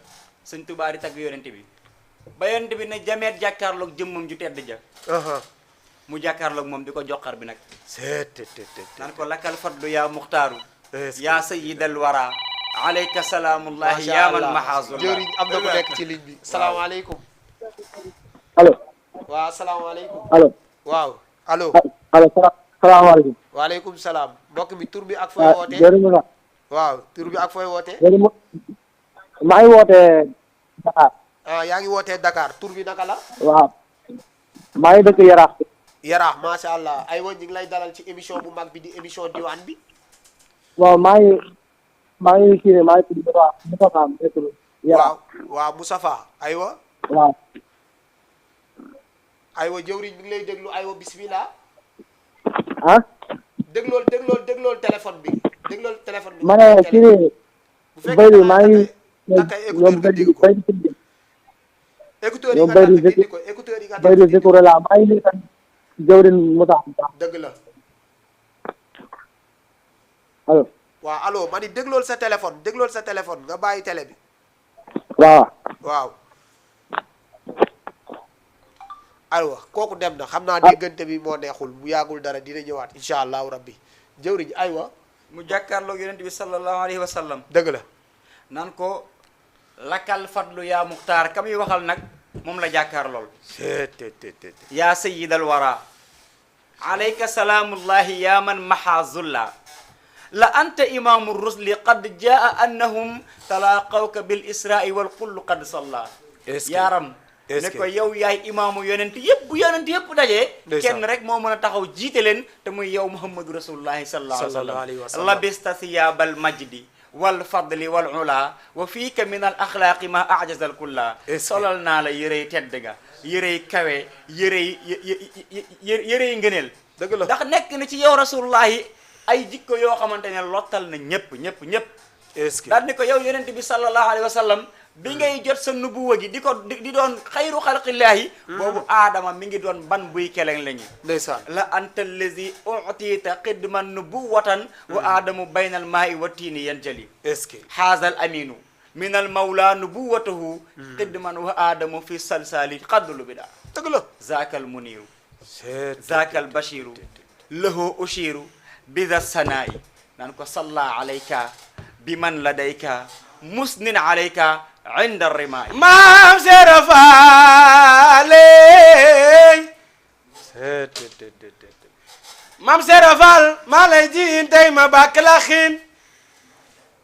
sëñ Touba di tagg yonent bi ba yonent bi ne jameet jàkkaarloog jëmmam ju tedd ja mu jàkkaarloog moom di ko joxar bi nag naan ko lakkal fadlu yaa muxtaaru yaa sayyidal wara alayka salaamullahi yaa man mahazullah. jëwriñ am na ku nekk ci ligne bi salaamaaleykum. allo. waaw salaamaaleykum. allo. waaw allo. allo salaamaaleykum. waaleykum salaam mbokk mi tur bi ak fooy wootee. jërëjëf. waaw tur bi ak fooy wootee. jërëjëf. maa ngi wootee Dakar. ah yaa ngi wootee Dakar tur bi naka la. waaw. maa ngi dëkk Yaraax. Yaraax macha allah aywa ñu ngi lay dalal ci émission bu mag bi di émission diwaan bi. waaw maa ngi kii ne maa ngi tudd Moustapha waaw waaw Moustapha aywa. waaw. aywa jëwriñ mi ngi lay déglu aywa bismillah. ah. déglool téléphone bi. déglool téléphone bi. ma ne kii ne Baydi maa ngi ñoom Baydi écouteur yi nga takk dindi ko écouteur yi nga takk Baydi dindi ko Zikru la maa ngi nii tam jawrin Moussa. dëgg la. allo. waaw allo ma ni déglool sa téléphone nga bàyyi télé bi. waaw. waaw. aywa kooku dem na xam naa déggante bi moo neexul bu yàggul dara dina ñëwaat incha allahu rabbi jëwriñ aywa. mu jàkkaarloog yonent bi sallallahu alayhi wa sallam. dëgg la. naan ko lakkal fadlu yaa muxtaar ka muy waxal nag moom la jàkkaar lool. yaa sayyidal wara alayka salaamullahi yaa man mahazulla la anta imaamu rusli qad jaa annahum talaaqawka bil israai wal kullu qad salla yaaram ne ko yow yaay imaamu yonent yëpp bu yonent yëpp dajee kenn rek moo mën a taxaw jiite leen te muy yow muhammadu rasulullahi sallallahu alayhi wa sallam labista siyaabal majdi wal fadli wal ula wa fiika min al axlaaqi ma ajaza al kulla solal naa la yërey tedd ga yërey kawe yërey ngëneel dëgg la ndax nekk na ci yow rasulullahi ay jikko yoo xamante ne lottal na ñëpp est-ce que daal ni ko yow yonent bi sallallahu alayhi wa sallam bi ngay jot sa nubuwa gi di doon xayru xalqillaahi boobu aadama mi ngi doon ban buy keleng lañu ndeysaan la anta allazi utita xidman nubuwatan wa aadamu baynal maa'i wa tiini yanjali est-ce que haazal aminu min al mawla nubuwatahu xidman wa aadamu fi salsali xaddulu bida dëgg la zaakal muniru zaakal bashiru lahu ushiru bida sanaa'i naan ko salla alayka bi man ladayka musnin alayka inda rimaay maam Seera Faale maam Seera Faal maa lay jiin tey ma bàkk la xiin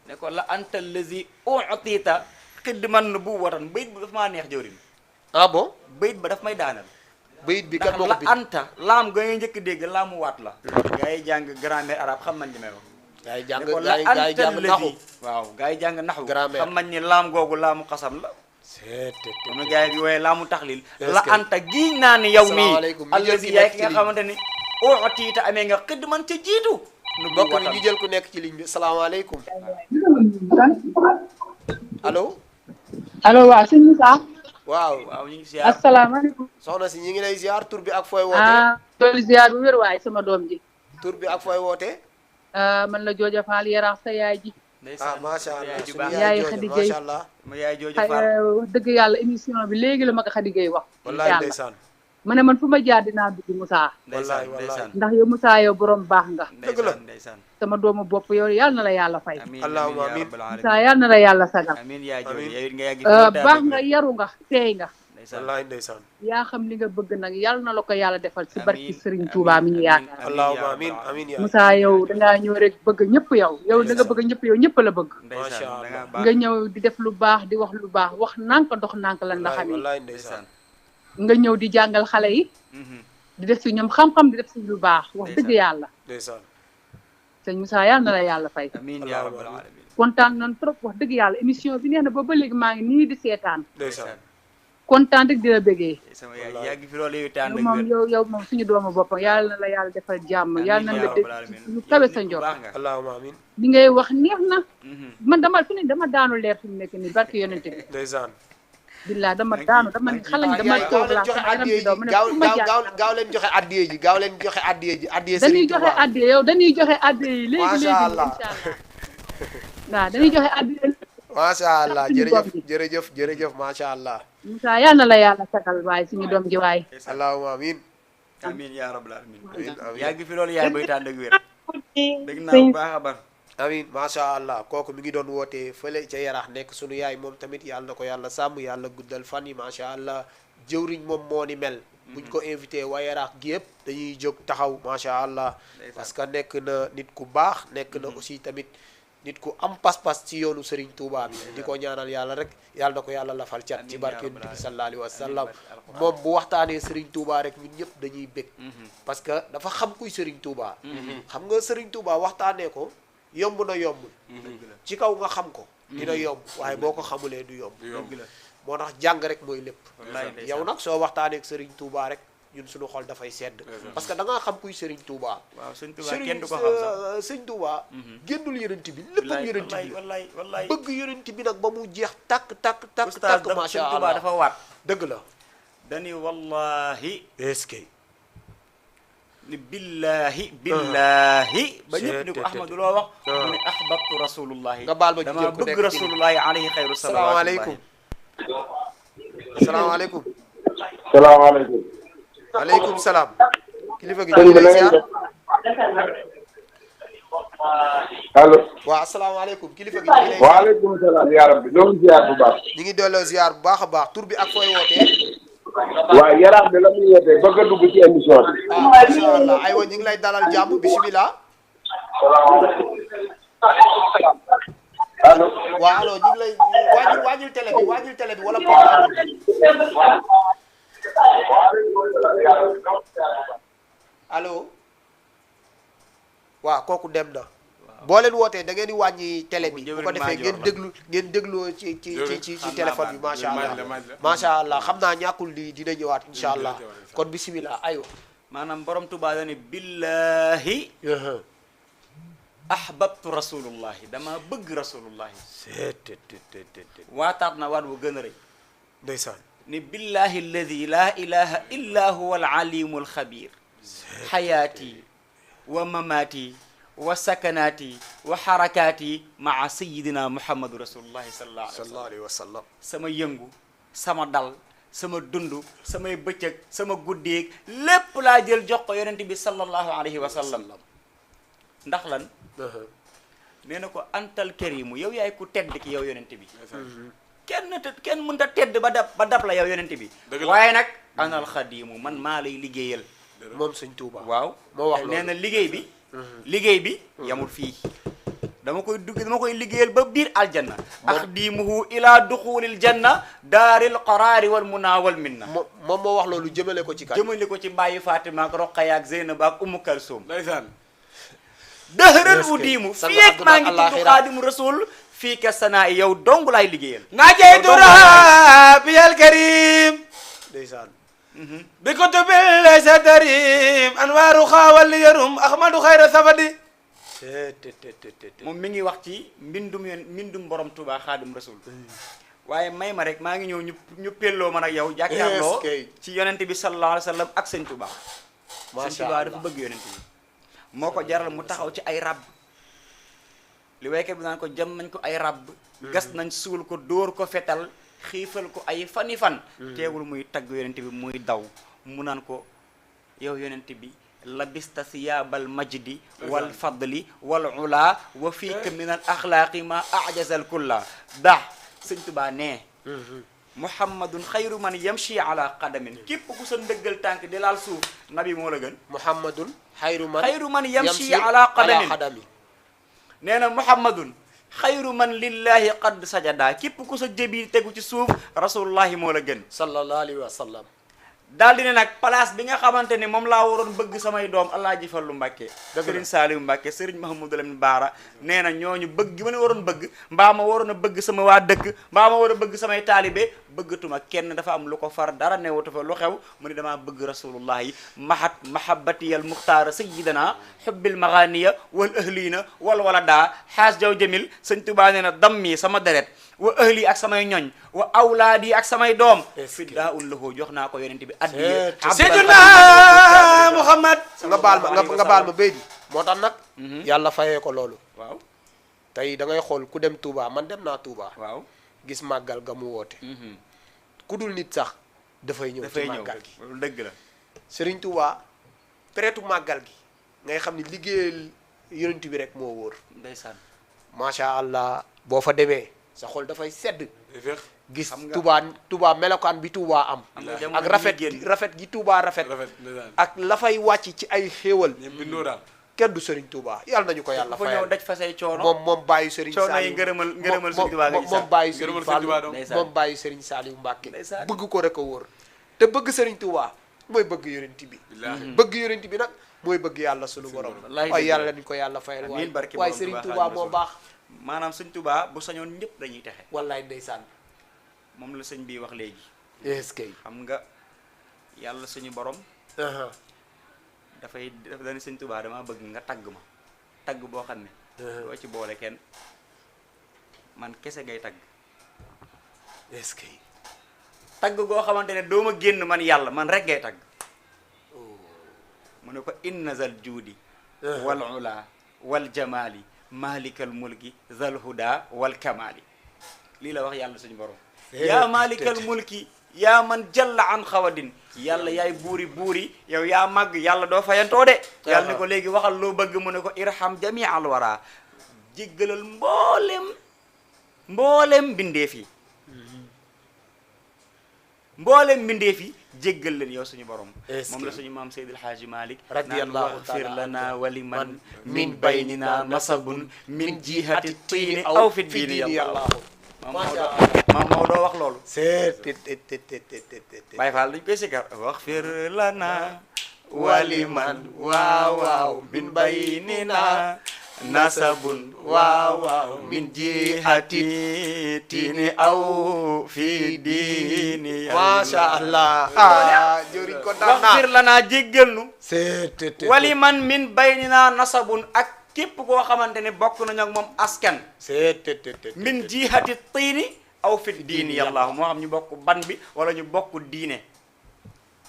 ne ko la anta allazi utita xidman nubuwatan bayit ba daf maa neex jëwrin ah bon bayit ba daf may daanal bayit bi kat moo ko la bind anta laam ga ngay njëkk dégg laamu waat la gaa yi jàng grammaire arabe xam nañ li may wax gaa yi jàng ne ko gaa yi jàng naxu waaw gaa yi jàng naxu Grammaire. xam nañ ni laam googu laamu xasam la moom la gaa yi wooye laamu taxlil la anta giñ naa ni yow mii Salaamaaleykum. ñu jël allazi ki yaay nekk ki ci nga ligne xamante ni utiita amee nga xidman ca jiitu nu mbokk mi ñu jël ku nekk ci ligne bi salaamaaleykum allo allo waaw sëñ Moussa. waaw waaw ñu ngi siyaar asalaamaaleykum. soxna si ñi ngi lay ziar tur bi ak fooy wootee doolu ziar bu wér waaye sama doom ji. tur bi ak fooy wootee man la Jooja Faal Yaraax sa yaay ji. ah macha allah ju suñu baax yaay jooju Khady Gueye. macha allah ma yaay jooju wax far dëgg yàlla émission bi léegi la ma ko Khady Gueye wax. wallaay yàlla ndeysaan ma ne man fu ma jaar dinaa dugg Moussa. ndeysaan wallaay. ndeysaan ndax yow Moussa yow borom baax nga. dëgg la. ndeysaan sama doomu bopp yow yàlla na la yàlla fay. amiin Allahumma amiin amiin. yaa rabbal Moussa aalamiin yàlla na la yàlla sagal. amiin yaay jooju Amiin. yow it nga yàgg baax nga yaru nga teey nga. ndeysaan wallaay ndeysaan yaa xam li nga bëgg nag yàlla na la ko yàlla defal ci barki Amiin, Serigne amiin, Touba mi ñu amiin, yaakaar. allahumma yaa amin rabbal amin yaa Moussa yow dangaa ñëw rek bëgg ñëpp yow da nga bëgg ñëpp yow ñëpp la bëgg. ndeysaan Masha da nga Allah. baax nga ñëw di def lu baax di wax lu baax wax nànk dox nànk lan la wallaay xamee. wallaay ndeysaan ndeysaan nga ñëw di jàngal xale yi mhm di def si ñoom xam-xam di def si lu baax wax dëgg Ndeysaan. yàlla. ndeysaan sëñ Moussa yàlla na la yàlla fay amiin yaa rabbal alamin. kontaan nañ trop wax dëgg yàlla émission bi neex na ba léegi maa ngi nii di seetaan ndeysaan kontaan rek di la bëggee sama yaay yàgg fi loolu yow te ànd yow ak moom wér. yow moom suñu doomu boppam yàlla na la yàlla defal jàmm yàlla na amiin la yaa dégg rabbal alamin. lu kawe sa Nit ku njort baax nga. allahumma amin li ngay wax neex na Mhm. man dama fi ne dama daanu leer fi mu nekk nii barke yonente bi ndeysaan billaa dama daanu dama xalañ ah dama gars yi toog gaaw leen laa joxe sama yaram addiye bi ji daw ma ne gaaw fu ma gaaw jaar gaaw gaaw leen joxe addiye ji gaaw leen joxe addiye ji addiye dañuy Serigne joxe Touba addiye yow dañuy joxe addiye yi léegi Masha léegi Allah. incha allah waaw dañuy joxe addiye macha allah suñu jërëjëf doom ji. jërëjëf jërëjëf macha allah Moussa yàlla na la yàlla sagal waaye suñu doom ji waaye allahumma amin amiin yaa rabbal alamin. amin amin yàgg fi loolu yaay bay te ànd ak wér. dégg naa bu baax a baax. amin macha allah kooku mi ngi doon wootee fële ca Yarax nekk sunu yaay moom tamit yàlla na ko yàlla sàmm yàlla guddal fan yi macha allah jëwriñ moom moo ni mel buñ ko invité waa Yarax gi yëpp dañuy jóg taxaw macha allah parce que nekk na nit ku baax nekk na aussi tamit nit ku am pas-pas ci yoonu Serigne Touba bi di ko ñaanal yàlla rek yàlla na ko yàlla lafal cat ci Amiin barke yaa Nabi rabbal sallallahu alayhi wa amiin sallam barke alquran. moom bu waxtaanee Serigne Touba rek ñun ñëpp dañuy bég parce que dafa xam kuy Serigne Touba xam nga Serigne Touba waxtaanee ko yomb na yombul ci kaw nga xam ko dina yomb waaye boo ko xamulee du yomb dëgg la. moo tax jàng rek mooy lépp Wallaay ndeysaan. yow nag soo waxtaanee ak Serigne Touba rek ñun suñu xol dafay sedd parce que da ngaa xam kuy Serigne Touba waaw sëñ Tuubaa kenn du ko xam sax. Sëñ Touba génnul yonent bi léppam yonent bi la wallaay wallaay. bëgg yonent bi nag ba mu jeex takk takk takk Oustaz takk dafa macha sëñ Tuubaa allah dafa waat. dëgg la dani wallahi est-ce que ni billahi ba ñëpp ni ko Seet, Ahmadu loo wax mu ne ahbabtu rasulullahi nga baal ma dama jigéen ku nekk bëgg ci rasulullahi alayhi xayru salaamaaleykum salawaatullahi. salaamaaleykum salaamaaleykum. aleykum salaam kilifa gi ñu sëñ ngi bi na lay ngeen ziar def allo. waaw asalaamaaleykum kilifa gi ñu ngi lay ziar waaleykum salaam yaa rabbi ñoo ngi ziar bu baax. ñu ngi delloo ziar bu baax a baax tur bi ak fooy wootee waaw Yarax bi la muy wootee bëgg a dugg ci émission bi. ah incha allah aywa ñu ngi lay dalal jàmm bisimilah allo. waaw allo ñu ngi lay wàññil télé bi wala portable bi allo waaw kooku dem na boo leen wootee da ngeen di wàññi télé bi bu ko defee ngeen déglu ci téléphone bi macha allah macha allah xam naa ñàkkul di dina ñëwaat incha allah kon bisimilah aywa maanaam borom Tuubaa dani billahi ahbabtu rasulullahi dama bëgg rasulullahi waataat na waat bu gën a rëy ndeysaan ni billahi alladi la ilaha illa huwa alalimu alxabir xayaati wa mamaati wa sakanaati wa xarakaati maa sayidina muhammadu rasulullahi sallallahu alayhi wa sallam sama yëngu sama dal sama dund samay bëccëg sama guddeeg lépp laa jël jox ko yonent bi sallallahu alayhi wa sallam ndax lan nee na ko antal karimu yow yaay ku tedd ki yow yonent bi kenn mënta tedd ba dab la yow yonent bi waaye nag anal xadimu man maa lay liggéeyal moom sëñ Tuuba waaw moo wax nee na liggéey bi yamul fii dama koy liggéeyal ba biir aljanna axdimuhu ila duxulil janna daaril qaraari wal muna wal minna moom moo wax loolu jëmale ko ci kan jëmale ko ci bàyyi Fatima ak Roqaya ak Zeynab ak Umu Kalsoom ndeysaan dëhëral udiimu fii ak maa ngi tudd xaadimu rasul fii ka sanaa yow dong laay liggéeyal najaytu rabbiyal karim ndeysaan bi kutubil laysa tarim anwaaru xaawal yarum ahmadu xayra safadi moom mi ngi wax ci mbindum borom Tuubaa xaadim rasul waaye may ma rek maa ngi ñëw ñu pelloo man ak yow jàkkaarloo ci yonent bi sallallahu alayhi wa sallam ak sëñ Tuubaa sëñ Tuubaa dafa bëgg yonent bi moo ko jaral mu taxaw ci ay ràbb li waykat bi naan ko jam nañ ko ay ràbb gas nañ suul ko dóor ko fetal xiifal ko ay fani fan teewul muy tagg yonent bi muy daw mu naan ko yow yonent bi labista siyaabal majdi wal fadli wal ula wa fiika min al axlaaqi ma ajazal kulla daa sëñ Tuubaa nee muhammadun xayru man yamshi ala qadamin képp ku sa ndëggal tànk di laal suuf nabi moo la gën muhammadun xayru man yamshi ala qadamin nee na muhammadun xayru man lillahi qad sajada képp ku sa jëbi tegu ci suuf rasulullahi moo la gën sallallahu alayhi wa sallam daal di ne nag place bi nga xamante ni moom laa waroon bëgg samay doom Alaaji Fallu Mbàkke Sëriñ Saaliw Mbàkke Sëriñ Mahamadou Lamine Baara nee na ñooñu bëgg gi ma ne waroon bëgg mbaa ma waroon a bëgg sama waa dëkk mbaa ma war a bëgg samay taalibe bëggatuma kenn dafa am lu ko far dara newatu fa lu xew mu ni damaa bëgg rasulullah yi mahabbatiyal muxtaara sayyidana hubbil maganiya wal ahlina wal walada xaas jaw jamil sëñ Tuubaa nee na dammi sama deret wa ahli ak samay ñoñ wa awlaadi ak samay doom fiddaa un lahu jox naa ko yonent bi addiya Seydina Muhammad nga baal ma béy bi moo tax nag yàlla fayee ko loolu waaw tey da ngay xool ku dem Touba man dem naa Touba waaw gis màggal ga mu woote ku dul nit sax dafay ñëw ci màggal gi loolu dëgg la Serigne Touba peretu màggal gi ngay xam ni liggéeyal yonent bi rek moo wóor ndeysaan macha allah boo fa demee sa xol dafay sedd gis xam nga Touba melokaan bi Touba am ak rafet gi Touba rafet ak la fay wàcc ci ay xéewal kenn du Serigne Touba yàlla nañu ko yàlla fayal ñëw daj fa say coono moom bàyyi Serigne coono Saliou yi ngërëmal Serigne Touba moom bàyyi Serigne Fallou moom bàyyi Serigne Saliou Mbacke bëgg ko rek a wóor te bëgg Serigne Touba mooy bëgg yonent bi bëgg yonent bi nag mooy bëgg yàlla sunu borom waaye yàlla nañu ko yàlla fayal waaye Serigne Touba moo baax maanaam sëñ Touba bu sañoon ñëpp dañuy texe wallaay ndeysaan moom la sëñ bi wax léegi est-ce que xam nga yàlla suñu borom dafay dana sëñ Touba dama bëgg nga tagg ma tagg boo xam ne doo ci boole kenn man kese ngay tagg est-ce que tagg goo xamante ne doo ma génn man yàlla man rek ngay tagg mu ne ko inna zal juudi wal ula wal jamali malikal mulki zal huda wal kamali lii la wax yàlla suñu borom yaa malikal mulki yaa man jalla an xawadin yàlla yaay buuri yow yaa màgg yàlla doo fayantoo de yàlla ne ko léegi waxal loo bëgg mu ne ko irham jami al wara jéggalal mboolem mbindeef yi jéggal leen yow suñu borom moom la suñu maam Seydil Haaji Malick radiyallahu taala fir lana wali man min baynina nasabun min jihati tiini aw fi diini yàlla maam Maodo wax loolu Baye Fall dañ koy sikar wax fir lana wali man waaw min baynina nasabun waaw min jihati tiini aw fi diini masha Allah jëriñ ko daan wax fir lanaa jéggal nu wali man min baynina nasabun ak képp koo xamante ne bokk nañu ak moom askan min jihati tiini aw fi diini yàlla moo xam ñu bokk ban bi wala ñu bokk diine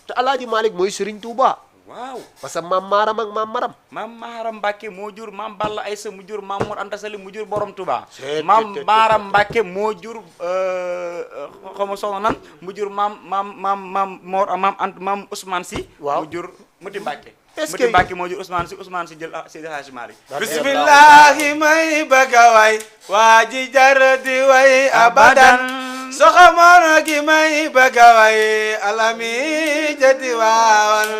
te Alaaji Malick mooy Serigne Touba waaw parce que maam Maaram ak maam Maram maam Maaram Mbàkke moo jur maam Balla Aysa mu jur maam Mor Anta Sali mu jur borom Touba maam Maaram Mbàkke moo jur xaw ma soxna nan mu jur maam Mor maam Ousmane Si mu jur Muti Mbàkke Muti Mbàkke moo jur Ousmane Si jël Seydi Hadji Malick bismillahi may bëgga way waa ji jar di way abadan soxamono gi may bëgga way alami jadi waawan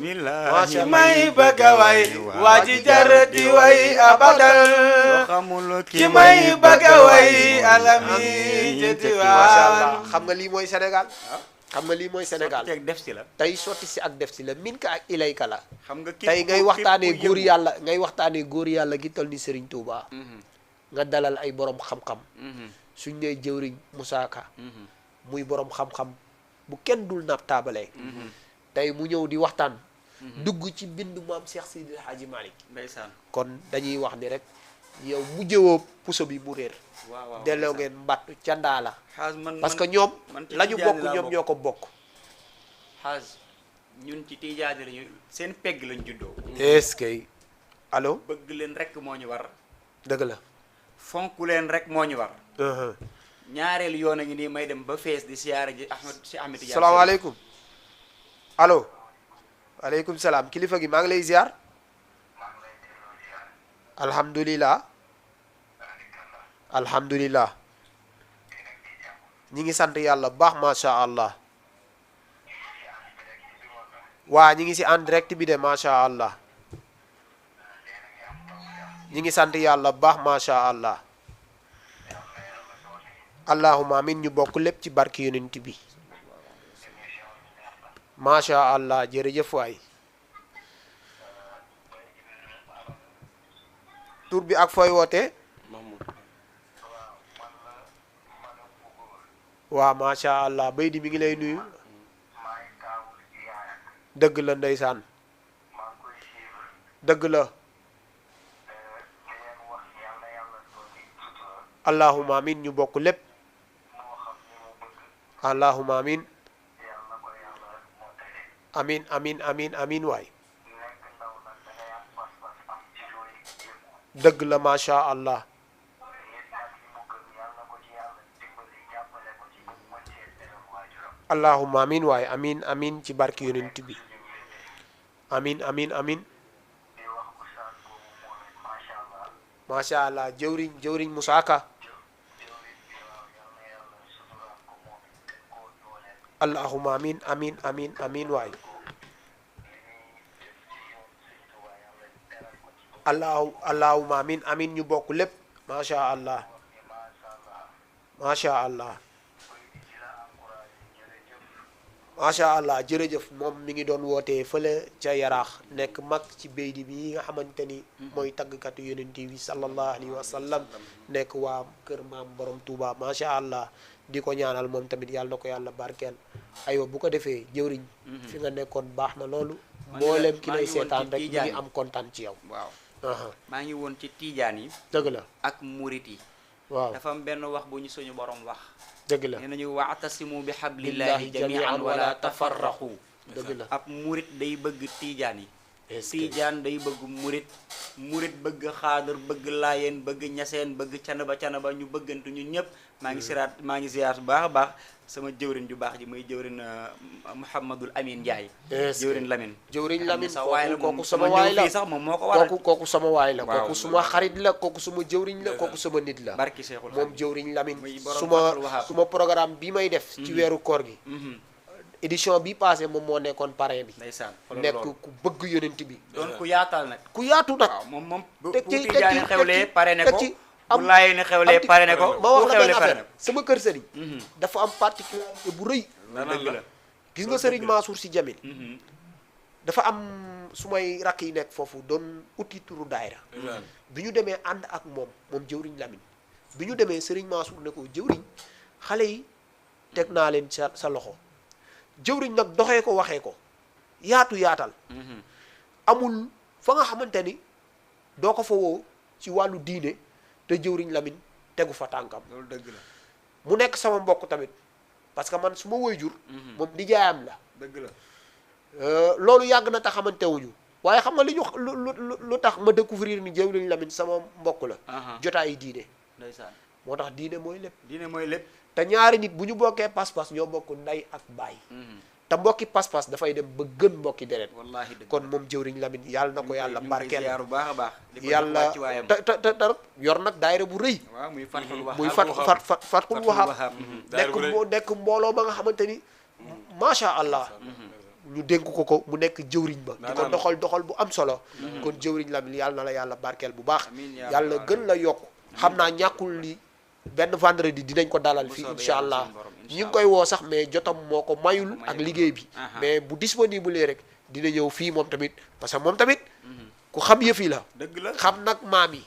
bismillahi may bëgga way waa ji jar di way abadan ki may bëgga way alami jadi waawan xam nga lii mooy Sénégal xam nga lii mooy Sénégal sotti ak def si la tey sotti si ak def si la min ka ak ilayka la xam nga tey ngay waxtaanee góor yàlla gi tol ni Serigne Touba nga dalal ay borom xam-xam suñ nee jëwriñ Moussa Ka muy borom xam-xam bu kenn dul naab taabalee tey mu ñëw di waxtaan dugg ci bindu maam Cheikh Seydil Hadji Malick ndeysaan kon dañuy wax ni rek yow mu jëwoo puso bi mu réer waaw delloo ngeen mbattu ca ndaa la man parce que ñoom la ñu bokk ñoom ñoo ko bokk xaaj ñun ci tijaani lañu seen pegg lañ juddoo est-ce que allo bëgg leen rek moo ñu war dëgg la fonk leen rek moo ñu war ñaareel yoon a ngi nii may dem ba fees di siyaare ji Ahmed Tidiane salaamaaleykum allo waaleykum salaam kilifa gi maa ngi lay ziar alhamdulilah ñi ngi sant yàlla bu baax macha allah waa ñi ngi si en direct bi de macha allah ñi ngi sant yàlla bu baax macha allah allahumma amin ñu bokk lépp ci barki yonent bi macha allah jërëjëf waay tur bi ak fooy wootee waaw macha allah bay di mi ngi lay nuyu dëgg la ndeysaan dëgg la allahuma amin ñu bokk lépp allahuma amin amin amin amin amin waay dëgg la macha allah allahuma amin waay amin amin ci barki yonent bi amin amin amin macha allah jëwriñ Moussa Ka allahuma amin amin amin amin waay allahuma amin amin ñu bokk lépp macha allah macha allah macha allah jërëjëf moom mi ngi doon wootee fële ca yaraax nekk mag ci béydi bi nga xamante ni mooy taggkatu yonent bi sallallahu alayhi wa sallam nekk waa kër maam borom Touba macha allah di ko ñaanal moom tamit yàlla na ko yàlla barkeel aywa bu ko defee jëwriñ fi nga nekkoon baax na loolu mboolem ki lay seetaan rek ñu ngi am kontaan ci yow waaw maa ngi woon ci tiijaan yi dëgg la ak murit yi waaw dafa am benn wax bu ñu suñu borom wax dëgg la nee nañu wa'tasimu bi hablillahi jami'an wala tafarraqu dëgg la ab murit day bëgg tiijaan yi est-ce que tiijaan day bëgg murit bëgg xaadar bëgg laayeen bëgg ñaseen bëgg canaba ñu bëggantu ñun ñëpp maa ngi ziyaar bu baax a baax sama jëwrin ju baax ji muy jëwrin Mouhamadul Amin Ndiaye jëwrin Lamine jëwriñ Lamine sax waay la kooku sama waay la sax moom moo ko waral kooku sama waay la waaw kooku suma xarit la kooku suma jëwriñ la kooku sama nit la barki Seexul moom jëwriñ Lamine muy borom suma Fathul Wahab. suma programme bi may def ci weeru koor gi édition bi passé moom moo nekkoon parrain bi ndeysaan nekk ku bëgg yonent bi doon ku yaatal nag ku yaatu nag waaw moom bu teg ci tiijaani xewlee pare ne teg ko ci bu laayee ne xewlee pare ne ko ma wax bu la xewlee benn pare ne affaire sama kër sëriñ dafa am particularité bu rëy dëgg la gis nga sëriñ Mansour Sy Djamil dafa am su may rakk yi nekk foofu doon uti turu daayra bi ñu demee ànd ak moom jëwriñ Lamine bi ñu demee sëriñ Mansour ne ko jëwriñ xale yi teg naa leen sa loxo jëwriñ nag doxee ko waxee ko yaatal amul fa nga xamante ni doo ko fa woo ci wàllu diine te jëwriñ Lamine tegu fa tànkam loolu dëgg la mu nekk sama mbokk tamit parce que man su ma waajur moom nijaayam la dëgg la loolu yàgg na tax xamante wuñu waaye xam nga li ñu lu tax ma découvrir ni jëwriñ Lamine sama mbokk la jotaayu diine ndeysaan moo tax diine mooy lépp diine mooy lépp te ñaari nit bu ñu bokkee pas-pas ñoo bokk ndey ak baay te mbokki pas-pas dafay dem ba gën mbokki deret wallaahi dëgg kon moom jëwriñ Lamine yàlla na ko yàlla barkeel bu baax a baax yàlla te yor nag daayira bu rëy waaw muy Fathul Wahab muy Fathul Wahab nekk mbooloo ba nga xamante ni macha allah ñu dénk ko mu nekk jëwriñ ba di ko doxal bu am solo kon jëwriñ Lamine yàlla na la yàlla barkeel bu baax yàlla gën la yokk xam naa ñàkkul li benn vendredi dinañ ko dalal fii incha allah ñi ngi koy woo sax mais jotam moo ko mayul ak liggéey bi mais bu disponible rek dina ñëw fii moom tamit parce que moom tamit ku xam yëf yi la dëgg la xam nag maam yi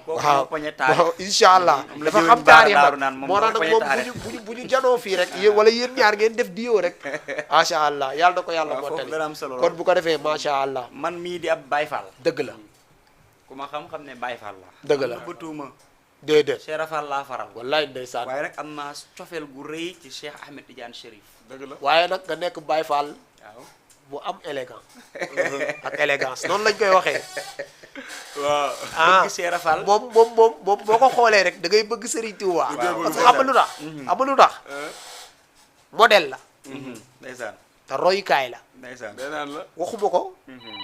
waaw waaw incha allah dafa xam taarix nag moo tax nag moom bu ñu janoo fii rek yéen wala yéen ñaar ngeen def diyo rek macha allah yàlla na ko yàlla mottali kon bu ko defee macha allah man mii di ab Baye Fall dëgg la ku ma xam-xam ne Baye Fall la dëgg la bëtuuma déedéet Cheikh Rafal laa faral wallaay ndeysaan waaye nag am naa cofeel gu rëy ci Cheikh Ahmed Tidiane Chérif dëgg la waaye nag nga nekk Baye Fall waaw bu am élégant ak élégance noonu lañ koy waxee waaw bëgg Cheikh Rafal moom boo ko xoolee rek da ngay bëgg Serigne Touba parce que xam nga lu tax xam nga lu tax modèle la ndeysaan te royukaay la ndeysaan beneen la waxuma ko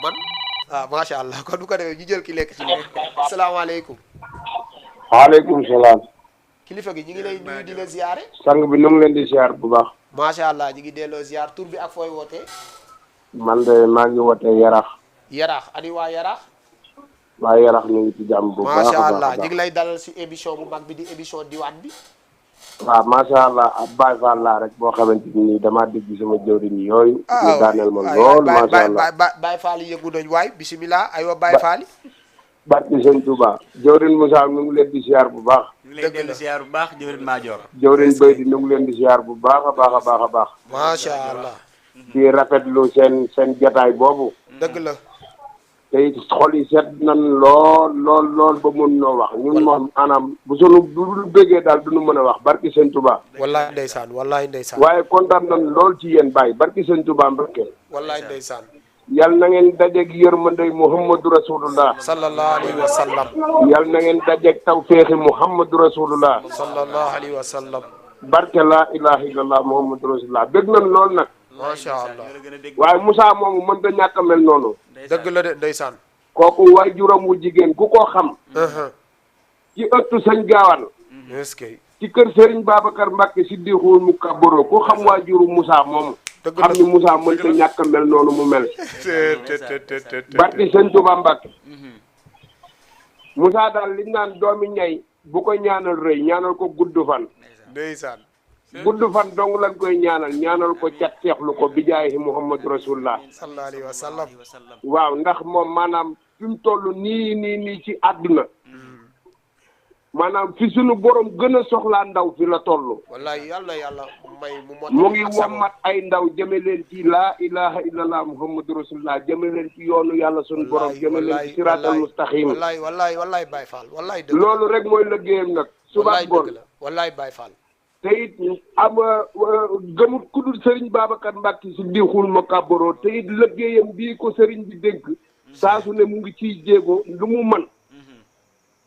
man macha allah kon bu ko defee ñu jël ki lekk ci lekk asalaamaaleykum waaleykum salaam. kilifa gi ñu ngi lay nuyu di la ziyaare sang bi nu ngi leen di ziar bu baax. macha allah ñu ngi delloo ziar tur bi ak fooy wootee man de maa ngi wootee Yarax. yaraax ani waa yaraax waa Yarax ñu ngi ci jàmm bu baax a macha baax allah a ñu baax. ngi lay dalal si émission bu mag bi di émission diwaan bi waaw macha allah ab Baye Fall laa rek boo xamante ni damaa dégg sama jëwriñ yooyu. ñu daaneel ma lool macha allah Baye Fall yi yëngu nañ waay bisimilah aywa Baye Fall yi. barki sëñ Touba. jëwriñ Moussa mi ngi leen di siyaar bu baax. ñu ngi lay dellu siyaar bu baax jëwriñ Maajoor. jëwriñ Bay di ñu ngi leen di siyaar bu baax a baax a baax a baax. macha allah. di rafetlu seen jotaay boobu. dëgg la. te it xol yi set nan lool ba mun noo wax ñun moom maanaam bu sunu bu bëggee daal duñu mën a wax barki sëñ Touba. wallaay ndeysaan wallaay ndeysaan. waaye kontaan nan lool ci yéen Baye barki sëñ Touba Mbakke. wallaay ndeysaan. yal na ngeen dajeeg yërmande Muhammadu Rasulullah. sallallahu alayhi wa sallam. yal na ngeen dajeeg tawféexi Muhammadu Rasulullah. sallallahu alayhi wa sallam. barke laa ilaha illallah Muhammadu Rasulullah dégg nañ lool nag. macha allah. waaye Moussa moomu mënta ñàkk a mel noonu. dëgg la de ndeysaan. kooku waay juróom wu jigéen ku ko xam. ci ëttu sëñ Gaawaan. est-ce que. ci kër Serigne Babacar Mbacke si diixul mu kaboro ku xam waa juru Moussa moomu. dëgg la xam ni Moussa mënta ñàkk a mel noonu mu mel. barke sëñ Touba Mbacke. Moussa daal li naan doomi ñay bu ko ñaanal rëy ñaanal ko gudd fan. ndeysaan. gudd fan dong lañ koy ñaanal ko cat seexlu ko bijaayi Muhammadu Rasulullah. sallallahu alayhi wa sallam. waaw ndax moom maanaam fi mu toll nii ci àdduna. maanaam fi sunu borom gën a soxlaa ndaw fi la toll. wallaay yàlla may mu ngi wommat ay ndaw jëme leen ci laa ilaha illallah Muhammadu Rasulullah jëme leen ci yoonu yàlla sunu borom jëme leen ci siraatal mustaqim. wallaay Baye Fall wallaay dëgg. loolu rek mooy liggéeyam nag. suba ngoon wallaay Baye Fall. te it am gëmut ku dul Serigne Babacar Mbacke si diixul ma kàbbaroo te it liggéeyam bii ko Serigne bi dénk saa su ne mu ngi ciy jéego lu mu mën.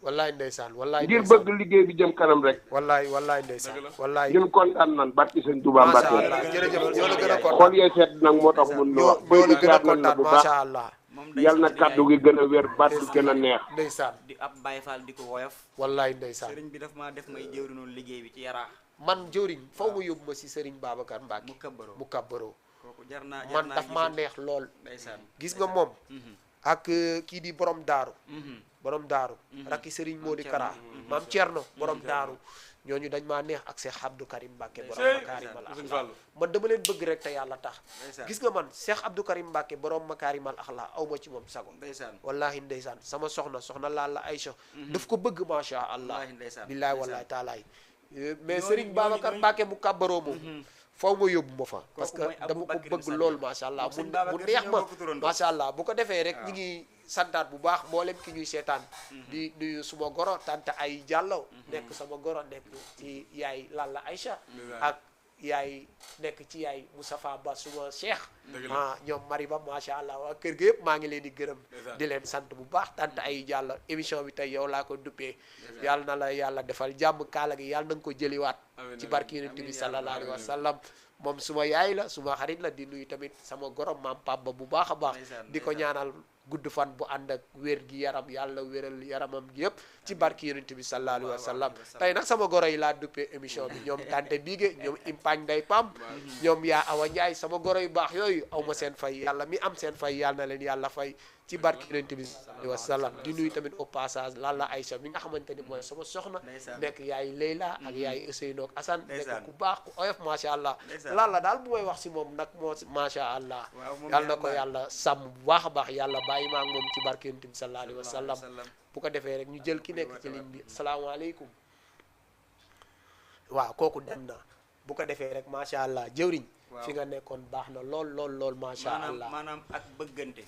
wallaay ndeysaan wallaay ngir bëgg liggéey bi jëm kanam rek. wallaay ndeysaan wallaay. ñun kontaan nan barki sëñ Touba Mbacke. macha allah jërëjëf ñoo la gën a kontaan. xol yee seet nag moo tax mun na wax. ñoo la gën a kontaan macha allah. yal na kàddu gi gën a wér baat bi gën a neex. ndeysaan. di ab Baye Fall di ko woyof. wallaay ndeysaan. sëriñ bi daf maa def may jëwriñu liggéey bi ci yaraax. man jëwriñ faw nga yóbbu ma si Serigne Babacar Mbacke. mu kabbaroo kooku jar naa man daf maa neex lool. ndeysaan. gis nga moom. ak kii di borom daaru. borom daaru. rakki Serigne Modou Kara. maam Thierno borom daaru. ñooñu dañ maa neex ak Cheikh Abdou Karim Mbacke borom Makaarimal Axlaa man dama leen bëgg rek te yàlla tax. gis nga man Cheikh Abdou Karim Mbacke borom Makaarimal Axlaa aw ma ci moom sago. wallahi ndeysaan sama soxna Lalla Aïcha. daf ko bëgg macha allah. billaay wallahi taalaay. mais Serigne Babacar Mbacke mu kàbbaroo moom. faw ma yóbbu ma fa. parce que dama ko bëgg lool macha allah mu neex ma macha allah bu ko defee rek ñi ngi santaat bu baax mboolem ki ñuy seetaan. di nuyu suma goro tante ay Diallo. nekk sama goro nekk ci yaay Lalla Aïcha. ak yaay nekk ci yaay Moustapha Ba suma cheikh. ñoom mari ba macha allah waa kër ga yëpp maa ngi leen di gërëm. di leen sant bu baax tante ay Diallo émission bi tey yow laa ko duppee. yàlla na la yàlla defal jàmm kaala gi yàlla na nga ko jëliwaat. ci barki yonent bi sallallahu alayhi wa sallam. moom suma yaay la suma xarit la di nuyu tamit sama gorom maam Pabba bu baax a baax. di ko ñaanal gudd fan bu ànd ak wér gi yaram yàlla wéral yaramam gi yëpp ci barki yonent bi sallallahu alayhi wa sallam. tey nag sama goro yi laa duppee émission bi ñoom tante Bigué ñoom Impagne Ndeye Pam. ñoom yaa Awa Ndiaye sama goro yu baax yooyu aw ma seen fay yàlla mi am seen fay yàlla na leen yàlla fay. ci barki yonent bi sallallahu alayhi wa sallam di nuyu tamit au passage Lalla Aïcha mi nga xamante ni mooy sama soxna. nekk yaay Leyla ak yaay Ousseynou ak Assane. nekk ku baax ku oyof macha allah. Lalla daal bu may wax si moom nag moo macha allah. yàlla na ko yàlla sàmm bu baax a baax yàlla bàyyi ma ak moom ci barki yonent bi sallallahu alayhi wa sallam. bu ko defee rek ñu jël ki nekk ci ligne bi asalaamaaleykum. waaw kooku dem na bu ko defee rek macha allah jëwriñ. fi nga nekkoon baax na lool macha allah maanaam ak bëggante.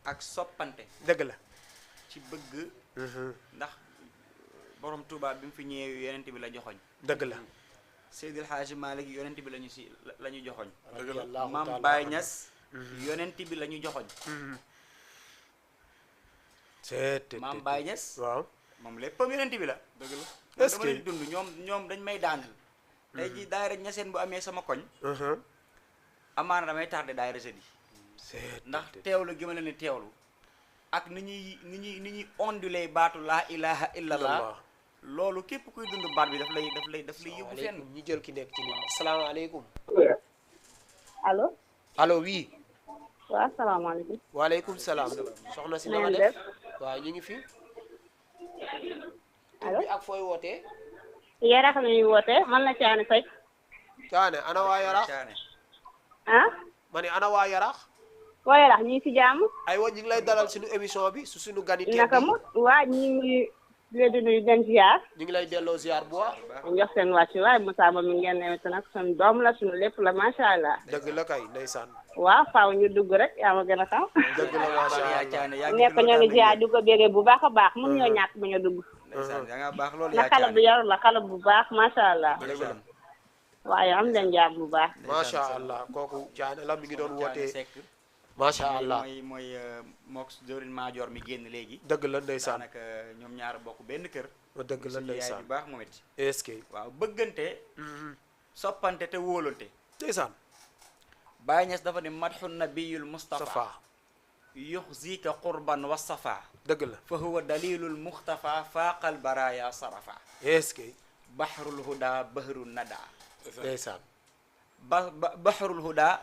ak soppante. dëgg la. ci bëgg. ndax borom Touba bi mu fi ñëwee yonent bi la joxoñ. dëgg la. Seydil Hadji Malick yonent bi la ñu joxoñ. dëgg la Maam Baye Niass. yonent bi la ñu joxoñ. Maam Baye Niass. waaw moom léppam yonent bi la. dëgg la est-ce que dama leen dund ñoom dañ may daanal. tey jii daayira ñaseen bu amee sama koñ. amaana damay tardé daayira sëdi ndax teewlu gi ma leen di teewlu ak ni ñuy ondulé baatu laa ilaha illallah loolu képp kuy dund baat bi daf lay yóbbu fenn. ñu jël ki nekk ci ligne bi salaamaaleykum. allo oui. waaw salaamaaleykum. waaleykum salaam. soxna si na nga def waaw ñu ngi fi. allo tur bi ak fooy wootee. Yarax la ñuy woote man la Caane Fay. Caane ana waa Yarax ah. ma ne ana waa Yarax waa Yarax ñu ngi si jàmm. aywa ñu ngi lay dalal suñu émission bi su suñu ganité bi naka mu waa ñu ngi leen di nuyu den ziar. ñu ngi lay delloo ziar bu baax. ñu jox seen wàcc waaye Moussa Ba mi ngeen ne nag suñu doom la suñu lépp la macha allah. dëgg la kay ndeysaan. waaw faaw ñu dugg rek yaa ma gën a xam. dëgg la macha allah nekk ñoo ngi ziar di ko bégee bu baax a baax mun ñoo ñàkk bu ñu dugg. da nga baax loolu na xale bu yaru la xale bu baax macha allah. dëgg la waaye am leen jaar bu baax. macha allah kooku Caane la mi ngi doon wootee macha allah mooy mook Dóorin Maajoor mi génn léegi. dëgg la ndeysaan daanaka ñoom ñaar bokk benn kër. dëgg la ndeysaan bu baax moom it. est-ce que waaw bëggante. soppante te wóolante. ndeysaan. Baay Ñas dafa ne madxu nabiyul Mustafa safa yuxzika qurban wa safa dëgg la fa huwa dalilul muxtafa faaqal baraya sarafa est-ce que bahrul huda bahrul nada ndeysaan. bahrul huda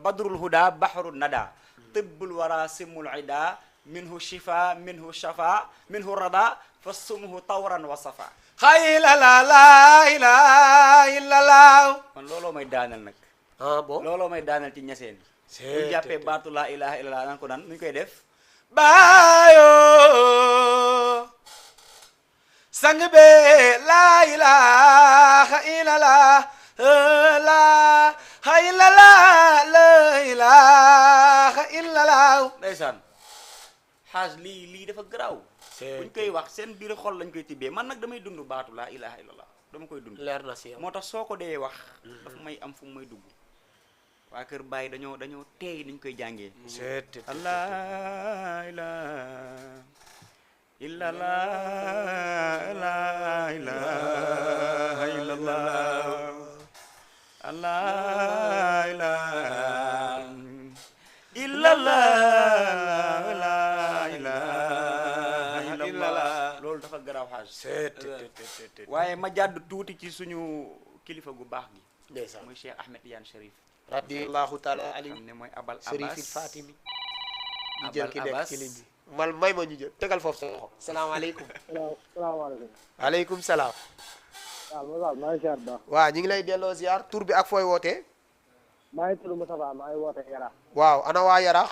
badrul huda bahrul nada tibbul wara simul ida minhu shifa minhu shafa minhu rada fa sumhu tawran wa safa xayla la la ilaha illallah. man looloo may daanal nag ah bon looloo may daanal ci ñaseen yi bu jàppee baatu laa ilaha illallah nan ko nan nuñ koy def baayo sang be la ilaha illallah la illallah la ilaha illallah. ndeysaan xaaj lii dafa garaaw buñ koy wax seen biir xol lañ koy tibbee man nag damay dund baatu laa ilaha illallah dama koy dund leer na si yow moo tax soo ko dee wax dafa may am fu mu may dugg waa kër Baye dañoo teey niñ koy jàngee allah ilaha illallah la ilaha illallah allah ilaha illallah la ilaha illallah loolu dafa garaaw xaaj waaye ma jàdd tuuti ci suñu kilifa gu baax gi ndeysaan muy Cheikh Ahmed Tidiane Chérif radiyallahu taala ali xam ne mooy abal Chérif abbas Fatimi ñu jël ki nekk Abbas. ci ligne bi mal may ma ñu jël tegal foofu sa loxo salaamaaleykum salaamaaleykum. aleykum salaam waaw Moussa maa ngi ziar bu baax. waaw ñu ngi lay delloo ziar tur bi ak fooy wootee maa ngi tudd Moustapha maa ngi woote Yarax. waaw ana waa Yarax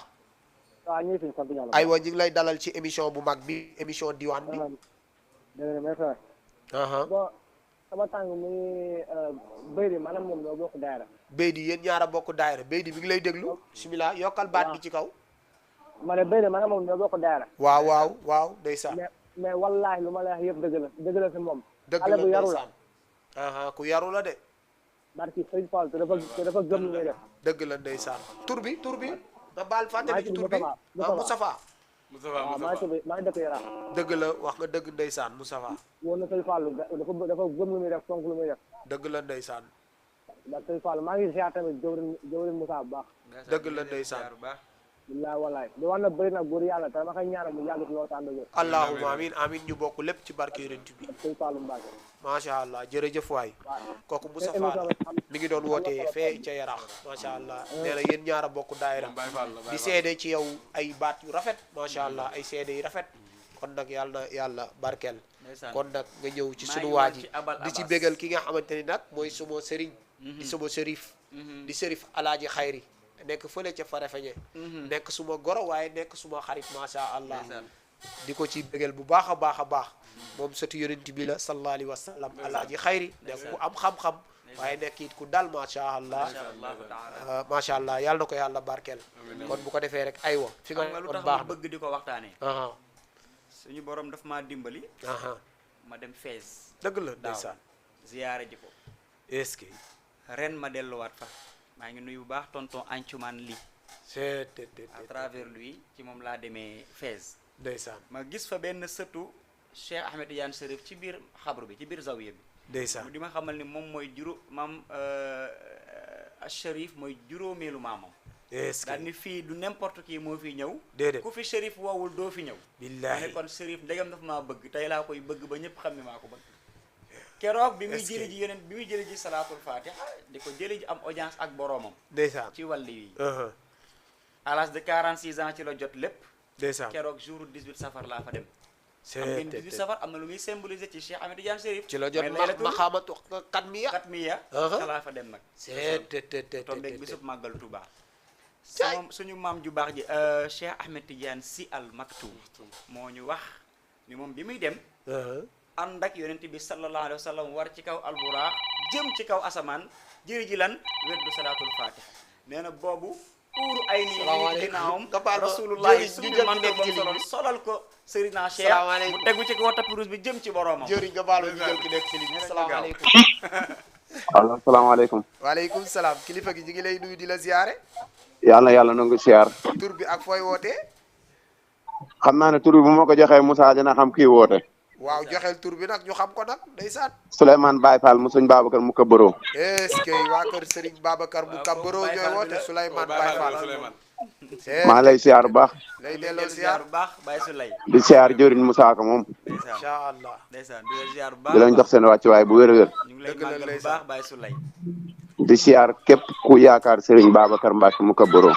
waaw ñu ngi fi sant yàlla. aywa ñu ngi lay dalal ci émission bu mag bi émission diwaan bi dégg nga mais frère. bon sama tàng muy béy bi maanaam moom ñoo bokk daayira. Beydi yéen ñaara bokk daayira Beydi mi ngi lay déglu bismillah yokkal baat bi ci kaw ma ne béy bi maanaam moom ñoo bokk daayira. waaw waaw waaw ndeysaan mais wallaahi lu ma lay wax yëpp dëgg la si moom. dëgg xale la bu yaru la. ndeysaan ku yaru la de barki Sëriñ Fall te dafa gëm lu muy def. dëgg la ndeysaan tur bi nga baal fàttali ci tur bi Moustapha waaw maa ngi dëkk Yarax. dëgg la wax nga dëgg ndeysaan Moustapha woon na Sëriñ Fall dafa gëm lu muy def fonk lu muy def. dëgg la ndeysaan ndax Sëriñ Fall maa ngi ziar tamit jëwrin Moussa bu baax. dëgg la ndeysaan billaay wallaay di wax na bëri na góor yàlla te dama koy ñaanal mu yàgg si loolu tànn wér. allahumma amin amin ñu bokk lépp ci barke yonent bi Sëriñ Fallu Mbacke. macha allah jërëjëf waay kooku Moustapha mi ngi doon wootee fee ca Yarax macha allah nee na yéen ñaara bokk daayira di seede ci yow ay baat yu rafet macha allah ay seede yu rafet kon nag yàlla na yàlla barkeel kon nag nga ñëw ci sunu waa ji di ci bégal ki nga xamante ni nag mooy suma sëriñ di suma sërif di sërif alaaji xayri nekk fële ca Farafeñe nekk suma goro waaye nekk suma xarit macha allah di ko ci bégal bu baax a baax a baax moom sëtu yonent bi la sallallahu alayhi wa sallam alaaji xayri nekk ku am xam-xam waaye nekk it ku dal macha allah macha allah yàlla na ko yàlla barkeel kon bu ko defee rek aywa fi nga lu kon tax baax ma bëgg di ko waxtaanee suñu borom daf maa dimbali ma dem Fès dëgg la ndeysaan ziyaare ji ko est-ce que ren ma delluwaat fa maa ngi nuyu bu baax tonton Ancuman li c'est à travers lui ci moom laa demee Fès ndeysaan ma gis fa benn sëtu Cheikh Ahmed Tidiane Chérif ci biir xabru bi ci biir zawiya bi ndeysaan di ma xamal ni moom mooy maam Chérif mooy juróomeelu maamam est-ce daal que ni fii du n'importe qui moo fi ñëw déedéet ku fi Chérif woowul doo fi ñëw ma billaahi ne kon Chérif ndegam dafa maa bëgg tey laa koy bëgg ba ñëpp xam ne maa ko bëgg keroog bi muy Est-ce que- jëli ji yeneen bi muy jëli ji salaatul fatiha di ko jëli ji am audience ak boroomam ndeysaan ci wàlli yi à l'âge de 46 ans ci la jot lépp ndeysaan keroog jour 18 safar laa fa dem xam ngeen 18 safar am na lu muy symboliser ci Cheikh Ahmed Tidiane Chérif ci la jot maxaamatu katmiya xalaa fa dem nag tombeeg bisub màggal Touba suñu maam ju baax ji Cheikh Ahmed Tidiane Sy Al Maktoum moo ñu wax ni moom bi muy dem ànd ak yonent bi sallallahu alayhi wa sallam war ci kaw albura jëm ci kaw asamaan jëri ji lan weddu salaatul fatih nee na boobu uuru ay nii ginnaawam rasulullahi suñu man bam solol solal ko Seydina Cheikh mu tegu ci kaw tapis rouge bi jëm ci boroomam jëri nga baal ñu jël ki nekk ci ligne salaamaaleykum allo salaamaaleykum waaleykum salaam kilifa gi ñu ngi lay nuyu di la ziyaare yàlla nangu siyaar tur bi ak fooy wootee xam naa ne tur bi bu ma ko joxee Moussa dina xam kii woote waaw joxeel tur bi nag ñu xam ko nag ndeysaan Souleymane Baye Fall mu sëñ Babacar mu kabaro est-ce que waa kër Serigne Babacar mu kabaro ñooy woote Souleymane Baye Fall maa lay siyaar bu baax lay delloo siyaar bu baax Baye Souley di siyaar jëriñ Moussa Ka moom incha allah ndeysaan di la siyaar bu baax di leen jox seen wàccuwaay bu wér-wér ñu ngi lay màggal bu baax Baye Souley di siyaar képp ku yaakaar Serigne Babacar Mbacke mu kabaro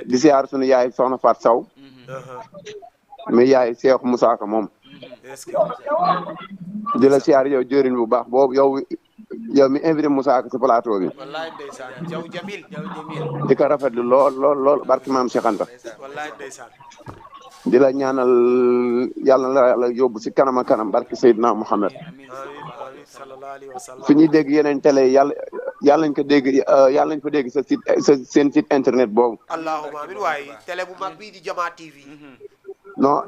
di siyaar sunu yaay soxna Faat Saw mi yaay Cheikh Moussa Ka moom di la siyaar yow jëriñ bu baax boobu yow mi invité Moussa Ka ci plateau bi wallaay ndeysaan jaw jamil di ko rafetlu lool barki maam Cheikh Anta wallaay ndeysaan di la ñaanal yàlla la yàlla yóbbu si kanam ak kanam barki Seydina Mouhamed sallallahu alayhi wa sallam fi ñuy dégg yeneen télé yàlla nañ ko dégg yàlla nañ fa dégg sa seen site internet boobu allahumma amin waaye télé bu mag bii di Jama TV non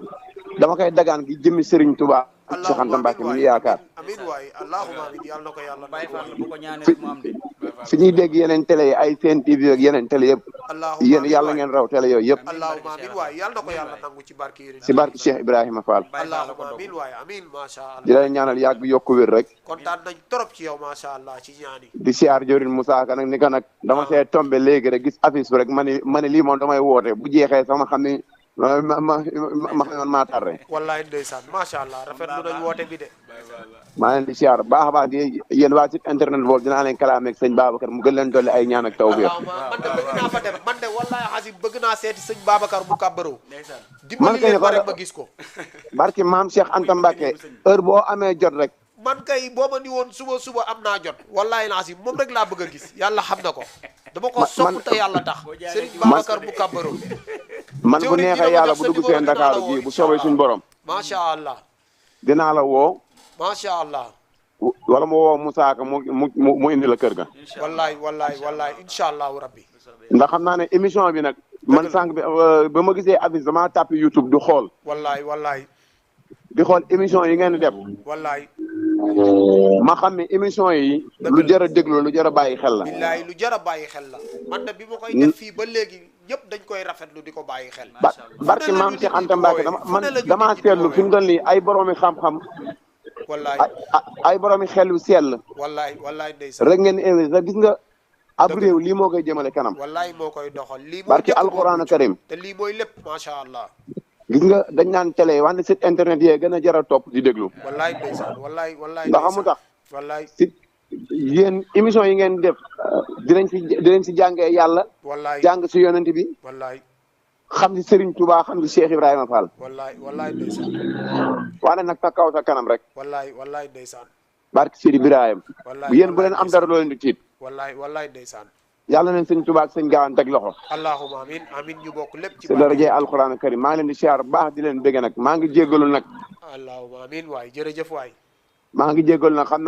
dama koy dagaan gi jëmmi Serigne Touba Cheikh Anta Mbacke mi yaakaar amin waaye allahumma amin yàlla na ko yàlla Baye Fall bu ko ñaanee mu am de fi ñuy dégg yeneen télé yi ay Sen TV ak yeneen télé yëpp yéen yàlla ngeen raw télé yooyu yëpp allahumma amin waaye yàlla na ko yàlla nangu ci barke yi si barke Cheikh Ibrahima Fall allahumma amin waaye amin masha allah di la ñaanal yàgg yokku wér rek kontaan nañ trop ci yow masha allah ci ñaani di siyaar jëriñ Moussa Ka nag ni ko nag dama see tombé léegi rek gis affiche bi rek ma ne lii moom damay woote bu jeexee sama xam ni ma xamoon maa tardé wallaay ndeysaan masha allah rafetlu nañ woote bi de maa leen di siyaar baax a baax di yéen waa site internet boobu dinaa leen kalaamee ak sëñ Babacar mu gën leen dolli ay ñaan ak tawfiq man de bëgg naa fa dem man de wallaay xasi bëgg naa seeti sëñ Babacar bu kàbbaroo ndeysaan dimbali leen ma rek ma gis ko barki maam Cheikh Anta Mbacke heure boo amee jot rek man kay boo ma ni woon suba am naa jot wallaay naa si moom rek laa bëgg a gis yàlla xam na ko dama ko sopp te yàlla tax Serigne Babacar bu kàbbaroo man bu neexee yàlla bu dugg seen Dakar gi bu soobee suñu borom macha allah dinaa la woo macha allah wala mu woo Moussa Ka mu indi la kër ga wallaay incha allahu rabbi ndax xam naa ne émission bi nag man sànq bi ba ma gisee affiche damaa tàpp YouTube du xool wallaay di xool émission yi ngeen di def wallaay ma xam ne émission yi lu jar a déglu lu jar a bàyyi xel la billaay lu jar a bàyyi xel la man de bi ma koy def fii ba léegi ñëpp dañ koy rafetlu di ko bàyyi xel barki maam Cheikh Anta Mbacke damaa seetlu fi mu doon nii ay boroomi xam-xam wallaay ay boroomi xel yu sell wallaay ndeysaan rek ngeen invité gis nga ab réew lii moo koy jëmale kanam wallaay moo koy doxal lii mooy barki alquran karim te lii mooy lépp macha allah gis nga dañ naan télé wante site internet yee gën a jar a topp di déglu wallaay ndeysaan wallaay ndax amu tax wallaay si yéen émission yi ngeen def dinañ si jàngee yàlla wallaay jàng si yonent bi wallaay xam si Serigne Touba xam si Cheikh Ibrahima Fall wallaay ndeysaan waane nag sa kaw sa kanam rek wallaay ndeysaan barki Sidi Ibrahima yéen bu leen am dara loo leen di tiit wallaay ndeysaan yàlla nañ sëñ Touba ak sëñ Gaawaan teg loxo allahumma amin ñu bokk lépp ci si darajee alquran karim maa ngi leen di siyaar baax di leen bëgg nag maa ngi jéggalu nag allahumma amin waay jërëjëf waay maa ngi jéggalu nag xam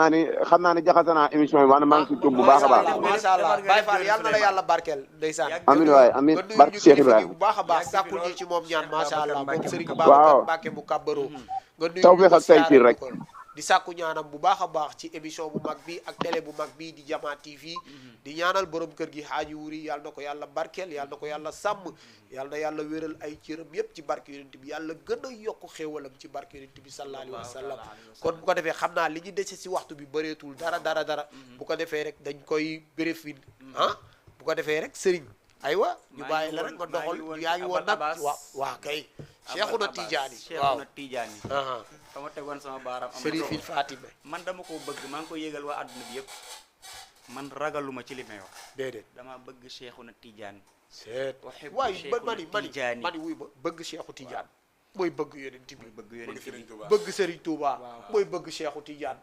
naa ne jaxase naa émission bi waane maa ngi si tuub bu baax a baax macha allah Baye Fall yàlla na la yàlla barkeel ndeysaan amin waay amin barki Cheikh Ibrahima bu baax a baax sàkkul ñi ci moom ñaan macha allah moom Serigne Babacar Mbacke bu kàbbaroo nga nuyu tawfeex ak taysiir rek di sàkku ñaanam bu baax a baax ci émission bu mag bi ak télé bu mag bi di Jama TV di ñaanal borom kër gi Haaji Wuri yàlla na ko yàlla barkeel yàlla na ko yàlla sàmm yàlla na yàlla wéral ay cëram yépp ci barke yonent bi yàlla gën a yokk xéewalam ci barke yonent bi sallallahu alayhi wa sallam kon bu ko defee xam naa li ñu dese si waxtu bi bëreetul dara bu ko defee rek dañ koy bérefin bu ko defee rek sëriñ aywa ñu bàyyi la rek nga doxal yaa ngi woon nag waa kay Cheikhuna Tidiane waaw fa ma tegoon sama baaraam am Chérifil Fatima man dama ko bëgg maa ngi ko yégal waa àdduna bi yëpp man ragaluma ci li may wax déedéet dama bëgg Cheikhuna Tidiane seet uhibbu waaye Cheikhuna mani Tijaani. mani wuy ma bëgg Cheikhu Tidiane mooy bëgg yonent bi bëgg yonent bi. bëgg Serigne Touba mooy bëgg Cheikhu Tidiane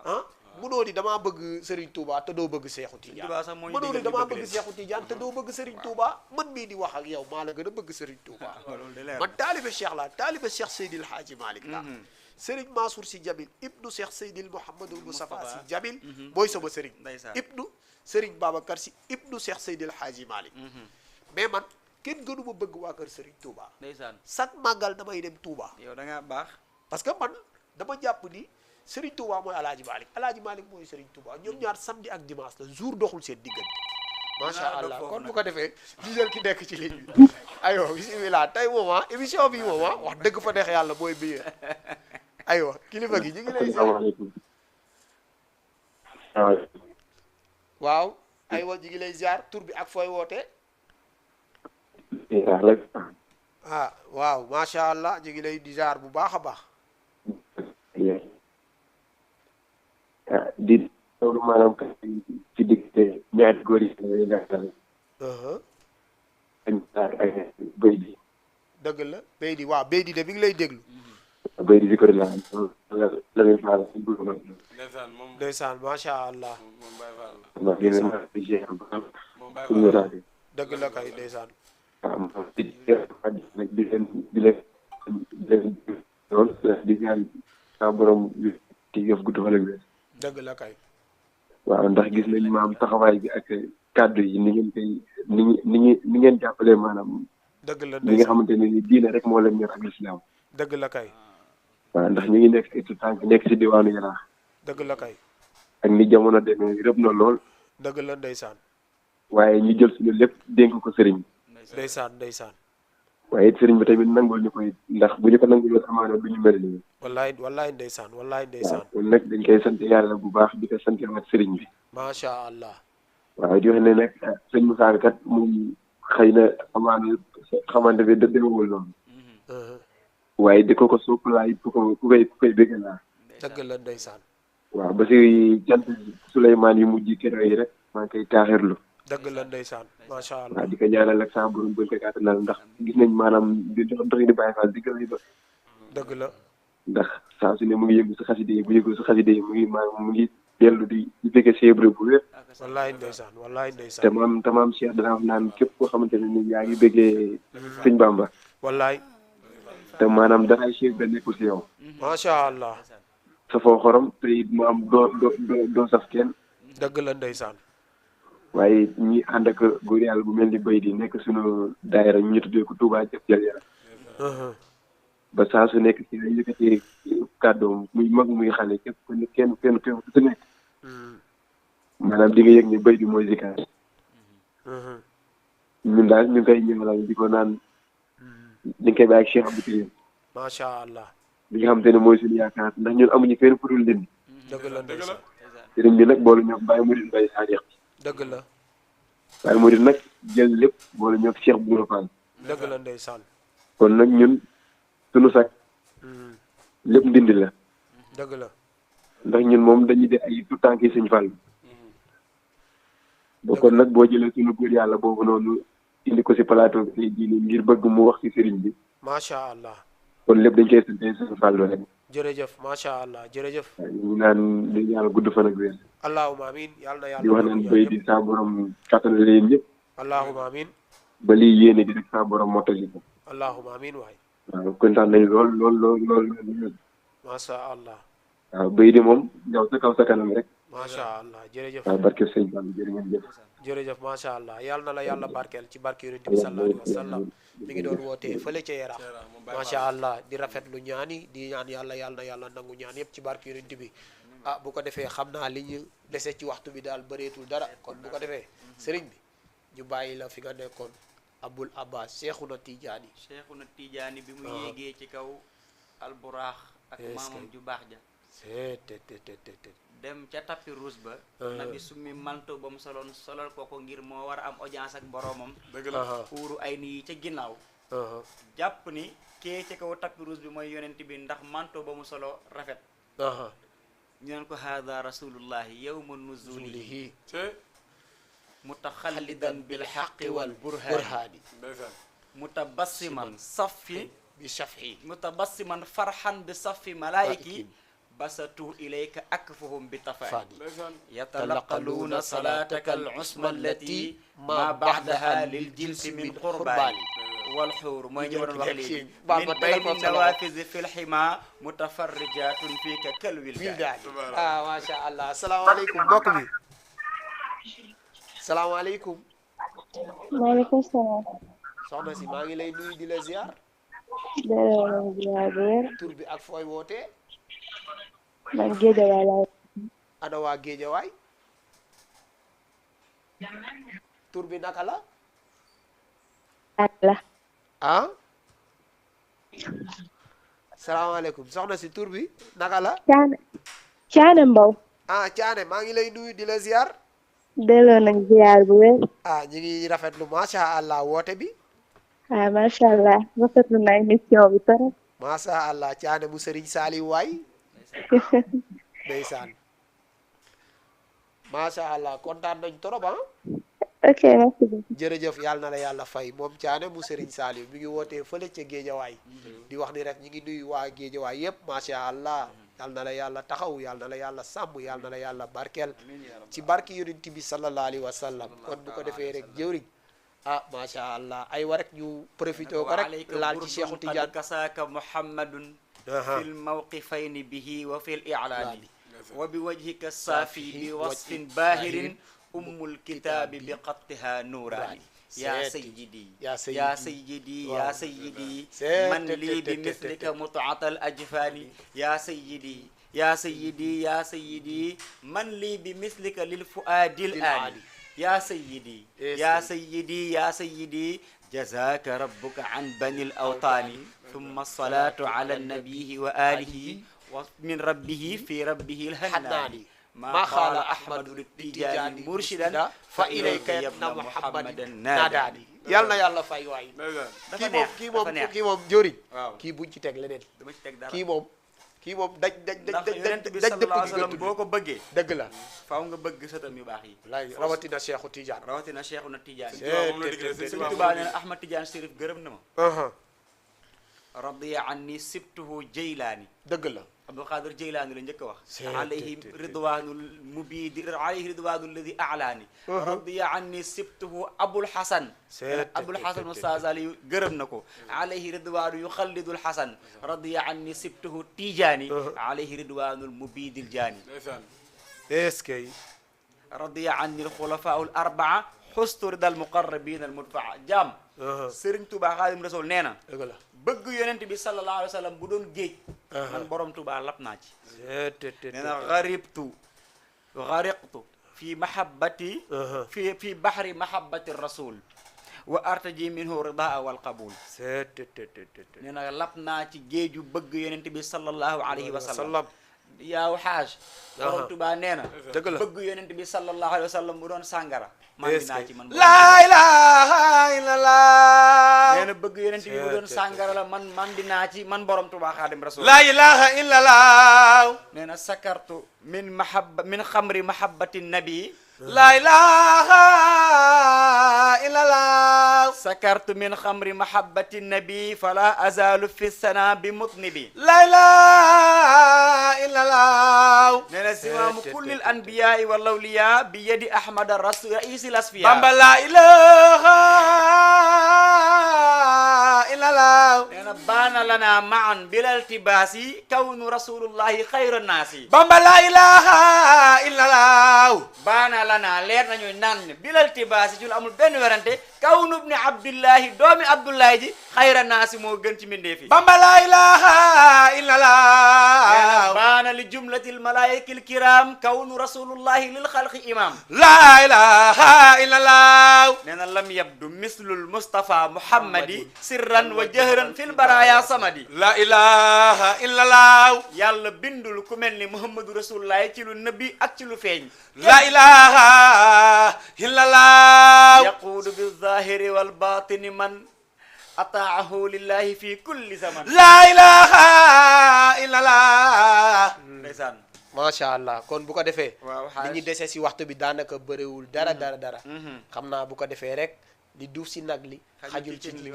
ah mënoo ni damaa bëgg Serigne Touba te doo bëgg Cheikhu Tidiane Touba sax moo ñu mënoo ni digal ñu damaa bëgg bëgg leen. Cheikhu Tidiane te doo bëgg Serigne Touba man mii di wax ak yow maa la gën a bëgg Serigne Touba loolu de leer man taalibe Cheikh la taalibe Cheikh Seydil Hadji Malick la Serigne Mansour Sy Djamil ibnu Cheikh Seydil Mouhamadul Moustapha Sy Djamil mooy sama Serigne Ndeysaan. ibnu Serigne Babacar Sy ibnu Cheikh Seydil Hadji Malick mais man kenn gënuma bëgg waa kër Serigne Touba ndeysaan chaque màggal damay dem Touba yow da ngaa baax. parce que man dama jàpp ni Serigne Touba mooy Alaaji Malick mooy Serigne Touba ñoom ñaar samedi ak dimanche la jour doxul seen diggante macha allah kon bu ko defee ñu jël ki nekk ci ligne bi aywa bisimilah tey moom émission bi moom wax dëgg fa neex yàlla mooy biir aywa kilifa gi ñu ngi lay asalaamaaleykum. waaw aywa ñu ngi lay ziar tur bi ak fooy wootee ah waaw macha allah ñu ngi lay di ziar bu baax a baax di loolu maanaam ci diggante ñaari góor yi ñuy gàttal ak bëy di dëgg la béy di waaw béy di de mi ngi lay déglu bëy di si kër la la muy faal si dugg ma ndeysaan moom ndeysaan macha allah moom Baye Fall la ndax dina ma di jeexal ba xam moom Baye pour Fall ñu la raadu dëgg la kay ndeysaan waaw di leen lool di ñaan sa borom ci yëf gudd fan ak wér dëgg la kay waaw ndax gis nañ maam taxawaay bi ak kàddu yi ni ngeen koy ni ngeen jàppalee maanaam dëgg la ñi nga ndeysaan xamante ne ni diine rek moo leen ñor ak lislaam dëgg la kay waaw ndax ñu ngi nekk ay tànk nekk si diwaanu Yaraax dëgg la kay ak ni jamono demee rëb na lool dëgg la ndeysaan waaye ñu jël suñu lépp dénk ko sëriñ bi ndeysaan ndeysaan waaye it sëriñ bi tamit nangul ñu koy ndax bu ñu ko nangul woon amaana du ñu mel nii wallaay wallaay ndeysaan wallaay ndeysaan kon nag dañ koy sant yàlla bu baax di ko sant waat sëriñ bi macha allah waaw di wax ne nag sëñ Moussa kat moom xëy na amaana xamante bi da demewul noonu waaye di ko soppalaay ku koy bëgg laa dëgg la ndeysaan waaw ba si jant Souleymane yu mujj keroog yi rek maa ngi koy taaxirlu dëgg la ndeysaan macha allah waaw di ko ñaanal ak sa borom bël ko kàttanal ndax gis nañ maanaam di dox di bàyyi faal di gën a dëgg la ndax saa su ne mu ngi yëngu si xaside yi bu yëngu si xaside yi mu ngi maanaam mu ngi dellu di fekke séebre bu wér wallaay ndeysaan wallaay te ndeysaan maam Cheikh dana wax naan képp koo xamante ne ni yaa ngi bëggee sëñ Bamba wallaay te maanaam daraay Cheikh da nekkul si yow macha allah safoo xorom te it mu am doo saf kenn dëgg la ndeysaan waaye ñi ànd ak góor yàlla bu mel ni bay di nekk suñu daayira ñu tuddee ko Touba jëf jël yàlla ba saa su nekk ci ay yëkkatee kàddoom muy mag muy xale képp ku ne kenn ku su nekk maanaam di nga yëg ni bay di mooy zikaar ñun daal ñu ngi koy ñëwal di ko naan di nga koy bàyyi ak Cheikh Abdou Karim macha allah bi nga xamante ne mooy suñu yaakaar ndax ñun amuñu fenn fu dul leen dëgg la ndeysaan sëriñ bi nag boolu ñoo bàyyi murid Mbaye Sadiq dëgg la bàyyi murid nag jël lépp boolu ñoo Cheikh Bouna Fall dëgg la ndeysaan kon nag ñun suñu sac lépp ndindi la dëgg la ndax ñun moom dañuy def ay tout tànk yi Sëñ Fall ba kon nag boo jëlee suñu góor yàlla boobu noonu indi ko si plateau bi tey jii nii ngir bëgg mu wax si sëriñ bi macha allah kon lépp dañ koy sante Sëñ Fall rek jërëjëf macha allah jërëjëf ñu naan dañ yàlla gudd fan ak wér allahuma amin yàlla na yàlla di wax naan bay di saa borom kattan leen ñëpp allahuma amin ba lii yéene di rek saa borom mottali ko allahuma amin waay waaw kontaan nañ lool macha allah waaw bay di moom yow sa kaw sa kanam rek macha allah jërëjëf waaw barke Sëñ Fall jërë ngeen jëf jërëjëf macha allah yàlla na la yàlla barkeel ci barke yonent bi sallallahu alayhi wa sallam mi ngi doon wootee fële ca Yaraax macha allah di rafetlu ñaani di ñaan yàlla nangu ñaan yëpp ci barke yonent bi ah bu ko defee xam naa li ñu dese ci waxtu bi daal bëreetul dara kon bu ko defee sëriñ bi ñu bàyyi la fi nga nekkoon Abul Abbas Cheikhuna Tijaani bi mu yéegee ci kaw alburaax ak maamam ju baax ja dem ca tapis rouge ba nabi summi manto ba mu solal ko ngir moo war a am audience ak boroomam kuuru ay nii ca ginnaaw jàpp ni kee ca kaw tapis rouge bi mooy yonent bi ndax manto ba mu solo rafet ñu naan ko haada rasulullahi yawma nuzulihi mutaxallidan bil haqqi wal burhani burhaani mutabassiman saffi bi shaf'i mutabassiman farhan bi saffi malaiki basatu ilayka akfuhum bi tafani yatalaqaluna salataka al usma allati ma ba'daha lil jinsi min qurbani wal xuur mooy ñu doon wax léegi min bayni nawafiz fil hima mutafarrijatun fika kal wildaani macha allah asalaamaaleykum mbokk mi salaamaaleykum maaleykum salaam. soxna si maa ngi lay nuyu di la ziar delloo ziar bu wér. tur bi ak fooy wootee man Géejawaay laa. ana waa Géejawaay tur bi naka la la. ah salaamaaleykum soxna si tur bi naka la Caane Mbow. Caane maa ngi lay nuyu di la ziar delloo nag ziar bu wér. ñu ngi rafetlu macha allah woote bi macha allah rafetlu na émission bi trop. macha allah Caane mu Sëriñ Saaliw waay ndeysaan macha allah kontaan nañ trop ok merci beaucoup. jërëjëf yàlla na la yàlla fay moom Caane mu Sëriñ Saaliw mi ngi wootee fële ca Géejawaay di wax ni rek ñi ngi nuyu waa Géejawaay yëpp macha allah yàlla na la yàlla taxaw yàlla na la yàlla sàmm yàlla na la yàlla barkeel ci barki yonent bi sallallahu alayhi wa sallam kon bu ko defee rek jëwriñ macha allah ay wa rek ñu profité ko rek laal ci Cheikhu Tidiane kasaaka muhammadun fil mawqifayni bihi wa fil i'laani wa bi wajhika saafi bi wasfin baahirin ummul kitaabi bi qattiha nuuraani yaa sayyidi yaa sayyidi yaa sayyidi man lii bi mislika mut'atal ajfaani yaa sayyidi yaa sayyidi yaa sayyidi man lii bi mislika lil fuaadil aani yaa sayyidi yaa sayyidi yaa sayyidi jazaaka rabbuka an banil awtaani thumma salaatu ala nabihi wa alihi wa min rabbihi fi rabbihi lhannaani ما قال أحمد للتجاني مرشدا فإليك يا ابن محمد ناداني yàlla na yàlla fay waay kii moom jëriñ kii buñ ci teg leneen kii moom daj dëpp gi boo ko bëggee dëgg la faaw nga bëgg sëtam yu baax yi rawatina Cheikhu Tidiane rawatina Cheikhu na Tidiane Sëñ Tuubaa nee na Ahmad Tidiane Chérif gërëm na ma radiya anni sibtuhu Jeylaani dëgg la Abdul Qadir Jeylaani la njëkk a wax alayhi ridwanul mubidi alayhi ridwanul ladi a'laani radiya anni sibtuhu Abul Hasan Abul Hasan Ustaaz Ali gërëm na ko alayhi ridwanu yuxallidul Hasan radiya anni sibtuhu Tijaani alayhi ridwanul mubidil jaani est-ce que radiya anni alxulafaul arbaa xustu ridal muqarrabin al mudfaa jaam Sëriñ Tuubaa Xaadim Rasul nee na bëgg yonent bi sallallahu alayhi wa sallam bu doon géej man borom Tuubaa lap naa ci nee na gariqtu fi mahabbati fi bahri mahabbati rasul wa artaji minhu ridaa wal qabul nee na lap naa ci géeju bëgg yonent bi sallallahu alayhi wa sallam yaaw xaaj borom Tuubaa nee na bëgg yonent bi sallallahu alayhi wa sallam bu doon sàngara man dinaa ci man laa ilaaha illallah nee na bëgg yonent bi bu doon sàngara la man dinaa ci man borom Tuubaa Xaadim Rasul laa ilaaha illallah nee na sakartu min xamri mahabbati nabi laa ilaaha illallah sakartu min xamri mahabbati nabi fala azalu fi sana bi mutnibi laa ilaaha illallah nee na simaamu kullil anbiyaai wal awliya bi yadi ahmada rasul raisil asfiya bamba laa ilaaha illallah nee na baana lana maan bilal tibaasi kawnu rasulullahi xayra naasi bamba laa ilaaha illallah baana lana leer nañu naan bilal tibaasi ci lu amul benn werante kawnu ibni abdullahi doomi abdullahi ji xayra naasi moo gën ci mbindeefi bamba laa ilaaha illallah baana li jumlatil malaayikil kiram kawnu rasulullahi lil xalqi imam laa ilaaha illallah nee na lam yabdu mislul mustafa muhammadi sirran wa jahran fil baraya samadi laa ilaaha illallah yàlla bindul ku mel ni muhammadu rasulullahi ci lu nëbbi ak ci lu feeñ laa ilaaha illallah yaquudu bi zahiri wal batini man ataahu lillahi fi kulli zaman laa ilaaha illallah ndeysaan macha allah kon bu ko defee. waaw li ñu dese si waxtu bi daanaka bëriwul dara. xam naa bu ko defee rek li duuf si nag li. xajul ci li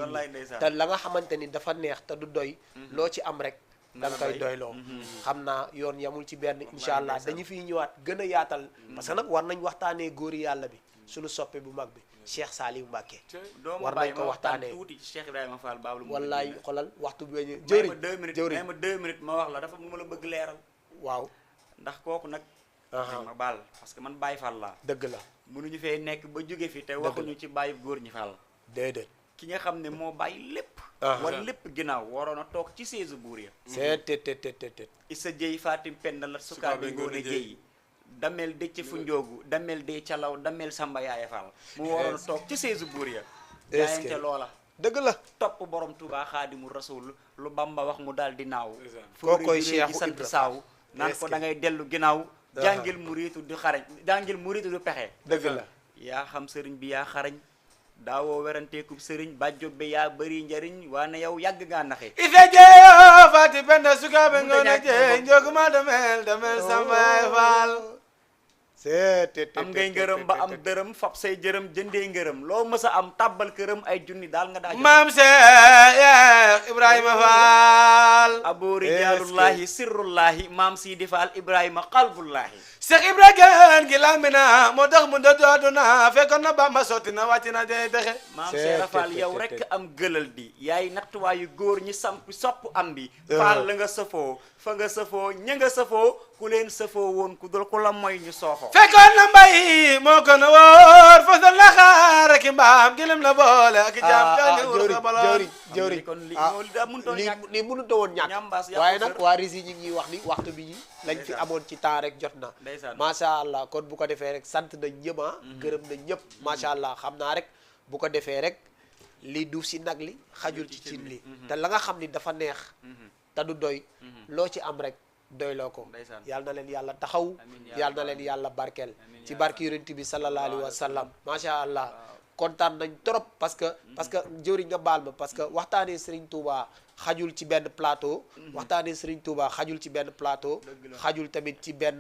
te la nga xamante ni dafa neex te du doy. loo ci am rek. da nga koy doyloo. xam naa yoon yamul ci benn incha allah dañu fiy ñëwaat gën a yaatal. parce que nag war nañ waxtaanee góori yàlla bi suñu soppe bu mag bi Cheikh Saliou Mbacké. war nañ ko waxtaanee tuuti Cheikh Ibrahima Fall Babou. wallaay xolal waxtu bi ñu jëwriñ ma 2 minutes ma wax la dafa mu la bëgg leeral. waaw ndax kooku nag. ma baal parce que man Baye Fall laa. dëgg la mënuñu fee nekk ba jóge fi te waxuñu ci bàyyi góor ñi Fall. déedéet. ki nga xam ne moo bàyyi lépp. wala lépp ginnaaw waroon a toog ci seesu buur ya. seet. Issa Dieye Fatim Penda la sukaabe ngoone Dieye. damel dëcc fu njoogu damel dee calaw damel Samba Yaaya Fall. mu waroon a toog ci seesu buur ya. jaayante loola. dëgg la topp borom Touba Xaadimu Rasul lu Bamba wax mu daal di naaw. koo koy Cheikh sant saaw naan ko da ngay dellu ginnaaw. jàngil muriitu du xarañ jàngil muriitu du pexe. dëgg la yaa xam sëriñ bi yaa xarañ. daawoo weranteekub sëriñ bàjjo bi yaa bëri njariñ waane yow yàgg ngaa naxe. Issa Dieye Fatim Penda sukaabe ngoone Dieye njoguma damel Samba Yaaya Fall. am ngay ngërëm ba am dërëm fab say jërëm jëndee ngërëm loo mës a am tàbbal këram ay junni daal nga daa maam Cheikh Ibrahima Fall. abu rijaalullahi sirrullahi maam Sidi Fall Ibrahima qalbullahi. Cheikh Ibrahima gi lamina moo tax mu doodu na fekkoon na Bamba sotti na wàcc na day dexe. maam Cheikh Fall yow rek am gëlal di yaay nattuwaayu góor ñi samp sopp am bi. Fall la nga sëfoo fa nga sëfoo ña nga sëfoo ku leen sëfoo woon ku dul ku la mooy ñu sooxo. fekkoon na mbay moo ko na wóor fasal la xaar ak mbaam gilim la boole ak jaam jëwriñ kon li li mënut a woon ñàkk waaye nag waa Risi ñi ngi wax ni waxtu bi ñi lañ fi amoon ci temps rek jot na macha allah kon bu ko defee rek sant nañ ñëpp gërëm nañ ñëpp macha allah xam naa rek bu ko defee rek li duuf si nag li xajul ci cin li te la nga xam ni dafa neex te du doy loo ci am rek doyloo ko yàlla na leen yàlla taxaw yàlla na leen yàlla barkeel ci barki yonent bi sallallahu alayhi wa sallam macha allah kontaan nañ trop parce que jëwriñ nga baal ma parce que waxtaanee Serigne Touba xajul ci benn plateau waxtaanee Serigne Touba xajul ci benn plateau xajul tamit ci benn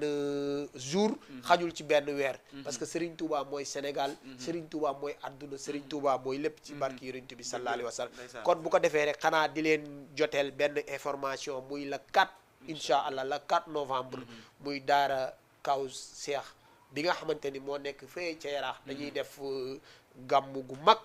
jour xajul ci benn weer parce que Serigne Touba mooy Sénégal Serigne Touba mooy adduna Serigne Touba mooy lépp ci barki yonent bi sallallahu alayhi wa sallam kon bu ko defee rek xanaa di leen joteel benn information muy la 4 incha allah la 4 novembre muy daara kaw Cheikh bi nga xamante ni moo nekk fee ca Yaraax dañuy def gàmmu gu mag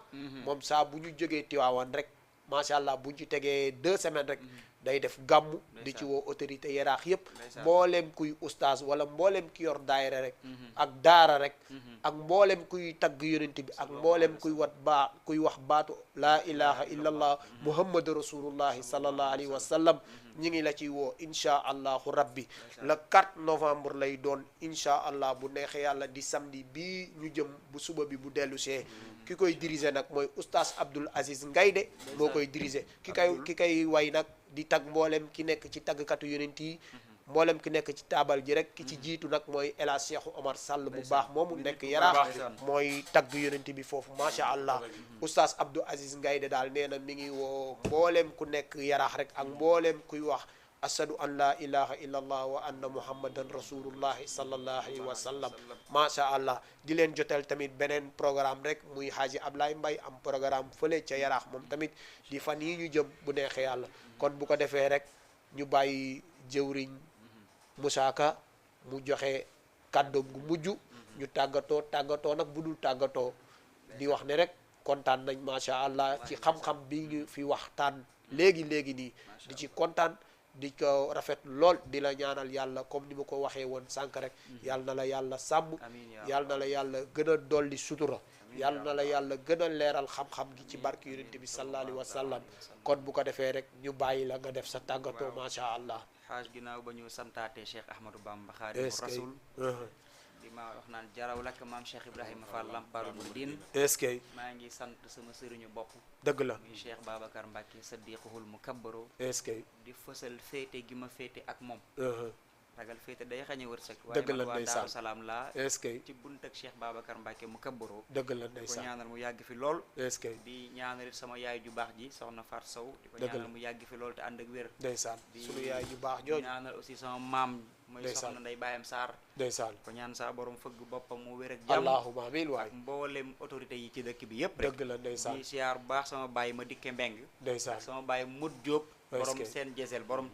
moom saa bu ñu jógee Tiwaawan rek macha allah bu ñu ci tegee 2 semaines rek day def gàmmu di ci woo autorité Yaraax yëpp mbooleem kuy ustaas wala mbooleem ki yor daayira rek ak daara rek ak mbooleem kuy tagg yonent bi ak mbooleem kuy kuy wax baatu laa ilaha illallah muhammadu rasulullahi sallallahu alayhi wa sallam ñi ngi la ciy woo incha allahu rabbi le 4 novembre lay doon incha allah bu neexee yàlla di samedi bii ñu jëm bu suba bi bu dellu see ki koy diriger nag mooy oustaz Abdoul Aziz Ngayde moo koy diriger ki kay way nag di tag mboolem ki nekk ci taggkatu yonent yi mboolem ki nekk ci taabal ji rek ki ci jiitu nag mooy El Hadj Cheikh Omar Sall bu baax moomu nekk Yaraax mooy tagg yonent bi foofu macha allah oustaz Abdou Aziz Ngayde daal nee na mi ngi woo mboolem ku nekk Yaraax rek ak mboolem kuy wax ashadu an la ilaha illa allah wa anna muhammadan rasulullahi sallallahu alayhi wa sallam macha allah di leen jotel tamit beneen programme rek muy Haji Ablaye Mbaye am programme fële ca Yaraax moom tamit di fan yi ñu jëm bu neexee yàlla kon bu ko defee rek ñu bàyyi jëwriñ Moussa Ka mu joxe kàddoom gu mujj ñu tàggatoo nag bu dul tàggatoo di wax ne rek kontaan nañ macha allah ci xam-xam bi ñu fi waxtaan léegi nii di ci kontaan di ko rafet lool di la ñaanal yàlla comme ni ma ko waxee woon sànq rek yàlla na la yàlla sàmm yàlla na la yàlla gën a dolli sutura yàlla na la yàlla gën a leeral xam-xam gi ci barki yonent bi sallallahu alayhi wa sallam kon bu ko defee rek ñu bàyyi la nga def sa tàggatoo macha allah. xaaj ginnaaw ba ñu santaate Cheikh Ahmadou Bamba Xaadimu Rasul di ma wax naan jaraw lakk maam Cheikh Ibrahima Fall Lamparu Mouridine est-ce que maa ngi sant sama sëriñu bopp dëgg la muy Cheikh Babacar Mbacke Sadiquhul Mukabbaro est-ce que di fësal féete gi ma féete ak moom ragal féete day xañe wërsëg dëgg la waaye waa Daaru Salaam laa est-ce que ci bunt ak Cheikh Babacar Mbacke Mukabbaro dëgg la ndeysaan ko ñaanal mu yàgg fi lool est-ce que di ñaanal sama yaay ju baax ji soxna Fat Sow di ko ñaanal mu yàgg fi lool te ànd ak wér ndeysaan sunu yaay ju baax jooju ñaanal aussi sama maam muy soxna Ndey Baayam Sarr ndeysaan ko ñaan saa borom fëgg boppam mu wér ak jàmm allahumma amiin waay mboolem autorité yi ci dëkk bi yëpp rek dëgg la ndeysaan di siyaar bu baax sama baay ma dikke mbeng ndeysaan sama baay Mut Jóob borom seen jesel borom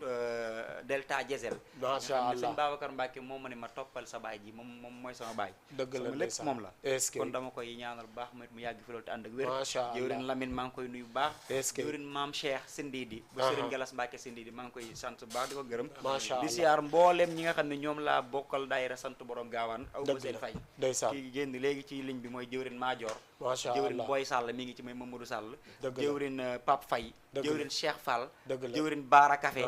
delta jesel macha allah sëñ Babacar Mbacke moom ma ne ma toppal sa baay ji moom mooy sama baay dëgg la lépp moom la kon dama koy ñaanal bu baax mu yàgg fi loolu te ànd ak wér macha allah jëwrin Lamine maa ngi koy nuyu bu baax jëwrin maam Cheikh Sindidi bu Serigne Galas Mbacke Sindidi maa ngi koy sant bu baax di ko gërëm macha allah di siyaar mboolem ñi nga xam ne ñoom laa bokkal daayira sant borom gaawaan aw ma seen fay ndeysaan ki génn léegi ci ligne bi mooy jëwrin Maajoor macha allah jëwrin Boy Sall mi ngi ci may Mamadou Sall jëwrin Pape Faye jëwrin Cheikh Fall jëwrin Baara Café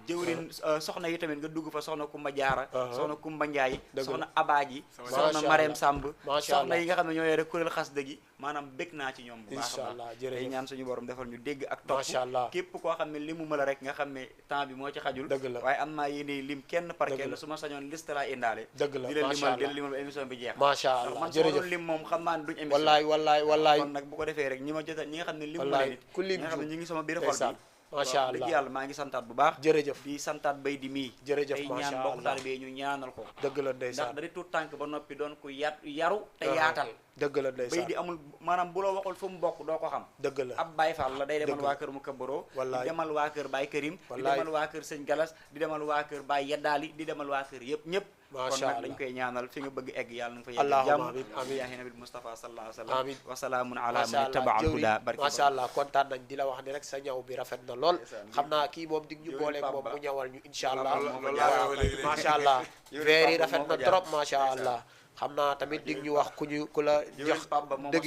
jëwrin soxna yi tamit nga dugg fa soxna Kumba Jaara soxna Kumba Njaay soxna Abaaji soxna Marème Samb soxna yi nga xam ne ñoo yore kuréel xas dëggi maanaam bég naa ci ñoom bu baax a baax day ñaan suñu borom defal ñu dégg ak topp képp koo xam ne limu ma la rek nga xam ne temps bi moo ci xajul waaye am naa yéene lim kenn par kenn su ma sañoon liste laa indaale di leen limal ba émission bi jeex macha allah man soo doon lim moom xam naa ne duñ émission wallaay kon nag bu ko defee rek ñi ma jota ñi nga xam ne limu ma leen it ñi nga xam ne ñu ngi sama biir xol bi macha allah dëgg yàlla maa ngi santaat bu baax jërëjëf di santaat bay di mii jërëjëf tey ñaan bokk taalibe ñu ñaanal ko dëgg la ndeysaan ndax da di tuut tànk ba noppi doon ku yaru te yaatal dëgg la ndeysaan bay di amul maanaam bu la waxul fu mu bokk doo ko xam dëgg la ab Baay Faal la day demal waa kër mu kabbaroo di demal waa kër Baay Karim di demal waa kër Sëñ Galas di demal waa kër Baay Yeddaali di demal waa kër yëpp ñëpp kon nag dañ koy ñaanal fi nga bëgg egg yàlla na nga fa yegg jàmm amiin yaa nabi Mustafa sallallahu alayhi wa sallam amiin wa salaamun ala man ittaba al huda barke macha allah kontaan nañ di la wax ni rek sa ñaw bi rafet na lool xam naa kii moom dig ñu booleeg moom mu ñawal ñu insha allah macha allah veer yi rafet na trop macha allah xam naa tamit dig ñu wax ku la jox dëgg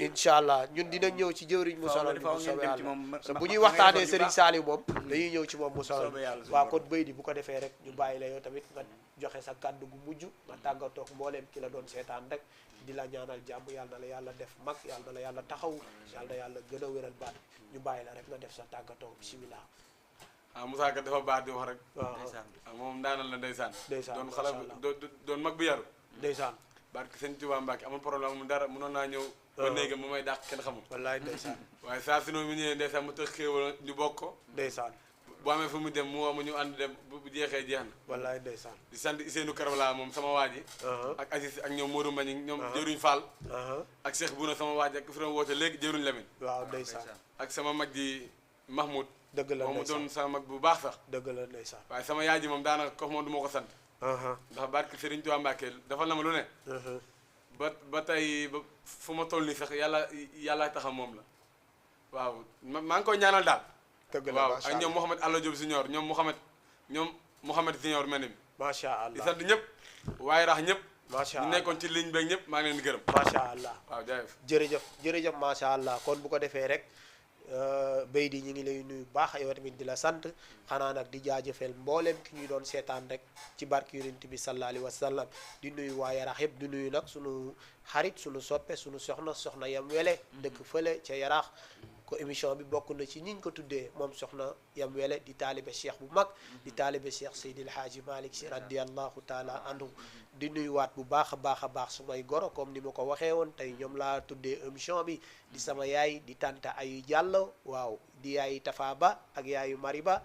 incha allah ñun dinañ ñëw ci jëwriñ mu solal ni bu soobee yàlla bu ñuy waxtaanee Serigne Saliou moom dañuy ñëw ci moom mu solal waaw kon bëy di bu ko defee rek ñu bàyyi la yow tamit nga joxe sa kàddu gu mujj nga tàggatoo ak mbooleem ki la doon seetaan rek di la ñaanal jàmm yàlla na la yàlla def mag yàlla na la yàlla taxaw yàlla na yàlla gën a wéral baat ñu bàyyi la rek nga def sa tàggatoo bismillah Moussa Ka dafa baax di wax rek waaw moom daanal la ndeysaan doon xale doon mag bu yaru ndeysaan barke sëñ Tuubaa Mbàkke amul problème amul dara mënoon naa ñëw ba néegam mu may dàq kenn xamul wallaay ndeysaan waaye saa si noonu mu ñëwee ndeysaan mu tëx xéewal ñu bokk ko ndeysaan bu amee fu mu dem mu woo ma ñu ànd dem bu jeexee jeex na wallaay ndeysaan di sant Ousseynou Karabala moom sama waa ji ak Aziz ak ñoom Modou Mbagnick ñoom jëruñ Fall ak Cheikh Bouna sama waa ji ak fi doon woote léegi jëruñ Lamine waaw ndeysaan ak sama mag ji Mahmoud dëgg la moom mu doon sama mag bu baax sax dëgg la ndeysaan waaye sama yaay ji moom daanaka ko moom du ma ko sant ndax barke Serigne Touba Mbacke defal na ma lu ne ba tey ba fu ma toll nii sax yàlla taxam moom la waaw maa ngi koy ñaanal daal waaw ak ñoom Mouhamed Alla Diop Junior ñoom Mouhamed Junior mel ni macha allah di sant ñëpp waaye rax ñëpp macha ñu allah nekkoon ci ligne beeg ñëpp maa ngi leen di gërëm macha allah waaw jaajëf jërëjëf macha allah kon bu ko defee rek béy di ñu ngi lay nuyu baax yow tamit di la sant xanaa nag di jaajëfel mboolem ki ñuy doon seetaan rek ci barke yonent bi sallallahu alayhi wa sallam di nuyu waa Yarax yëpp di nuyu nag sunu xarit sunu soppe sunu soxna Yam Wele dëkk fële ca Yarax ko émission bi bokk na ci ñiñ ko tuddee moom soxna Yam Wele di taalibe cheikh bu mag di taalibe cheikh Seydil Haaji Malick si radiallahu taala anhu di nuyuwaat bu baax a baax sumay goro comme ni ma ko waxee woon tey ñoom laa tuddee émission bi di sama yaay di tanta ayu Diallo waaw di yaayu Tafa Ba ak yaayu Mari Ba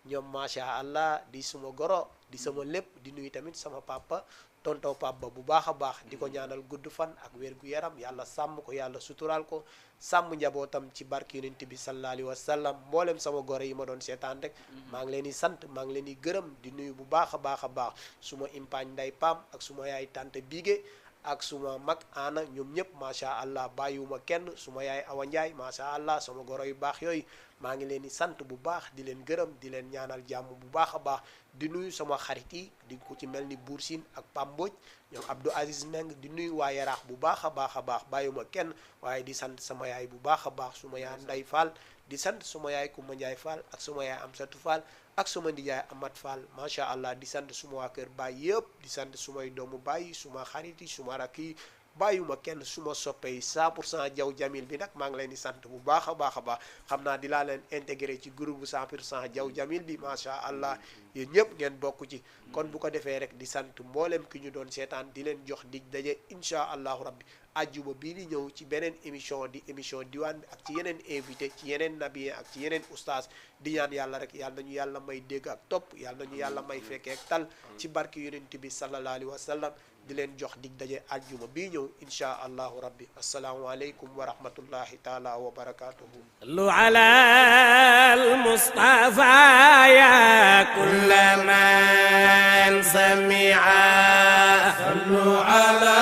ñoom macha allah di suma goro di sama lépp di nuyu tamit sama papa tonton papa bu baax a baax di ko ñaanal gudd fan ak wér gu yaram yàlla sàmm ko yàlla suturaal ko sàmm njabootam ci barke yonent bi sallallahu alayhi wa sallam mboolem sama goro yi ma doon seetaan rek maa ngi leen di sant maa ngi leen di gërëm di nuyu bu baax a baax suma impaañ nday Pam ak suma yaay tante Bige ak suma mag Ana ñoom ñëpp macha allah bàyyiwuma kenn suma yaay Awa Ndiaye macha allah sama goro yu baax yooyu maa ngi leen di sant bu baax di leen gërëm di leen ñaanal jàmm bu baax a baax di nuyu sama xarit yi di ko ci mel ni Buur Siin ak Pam Mbodj ñoom Abdou Aziz Meng di nuyu waa Yaraax bu baax a baax bàyyiwuma kenn waaye di sant sama yaay bu baax a baax suma yaay Nday Fall di sant suma yaay Kumba Njaay Fall ak suma yaay Amsatu Fall ak suma ndijaay Amat Fall macha allah di sant suma waa kër baay yëpp di sant sumay doomu baay suma xarit yi suma rakk yi bàyyiwuma kenn suma soppe yi 100% jaw jamil bi nag maa ngi leen di sant bu baax a baax xam naa di laa leen intégré ci groupe bu 100% jaw jamil bi macha allah yéen ñëpp ngeen bokk ci kon bu ko defee rek di sant mboolem ki ñu doon seetaan di leen jox dig daje incha allahu rabbi ajjuma bii di ñëw ci beneen émission di émission diwaan bi ak ci yeneen invité ci yeneen nabi ak ci yeneen oustaz di ñaan yàlla rek yàlla nañu yàlla may dégg ak topp yàlla nañu yàlla may fekkee ak tal ci barki yonent bi sallallahu alayhi wa sallam di leen jox dig daje ajjuma bii ñëw insha allahu rabbi assalaamu aleykum wa rahmatullahi taala wa barakatuhu صلوا على المصطفى يا كل من سمع صلوا على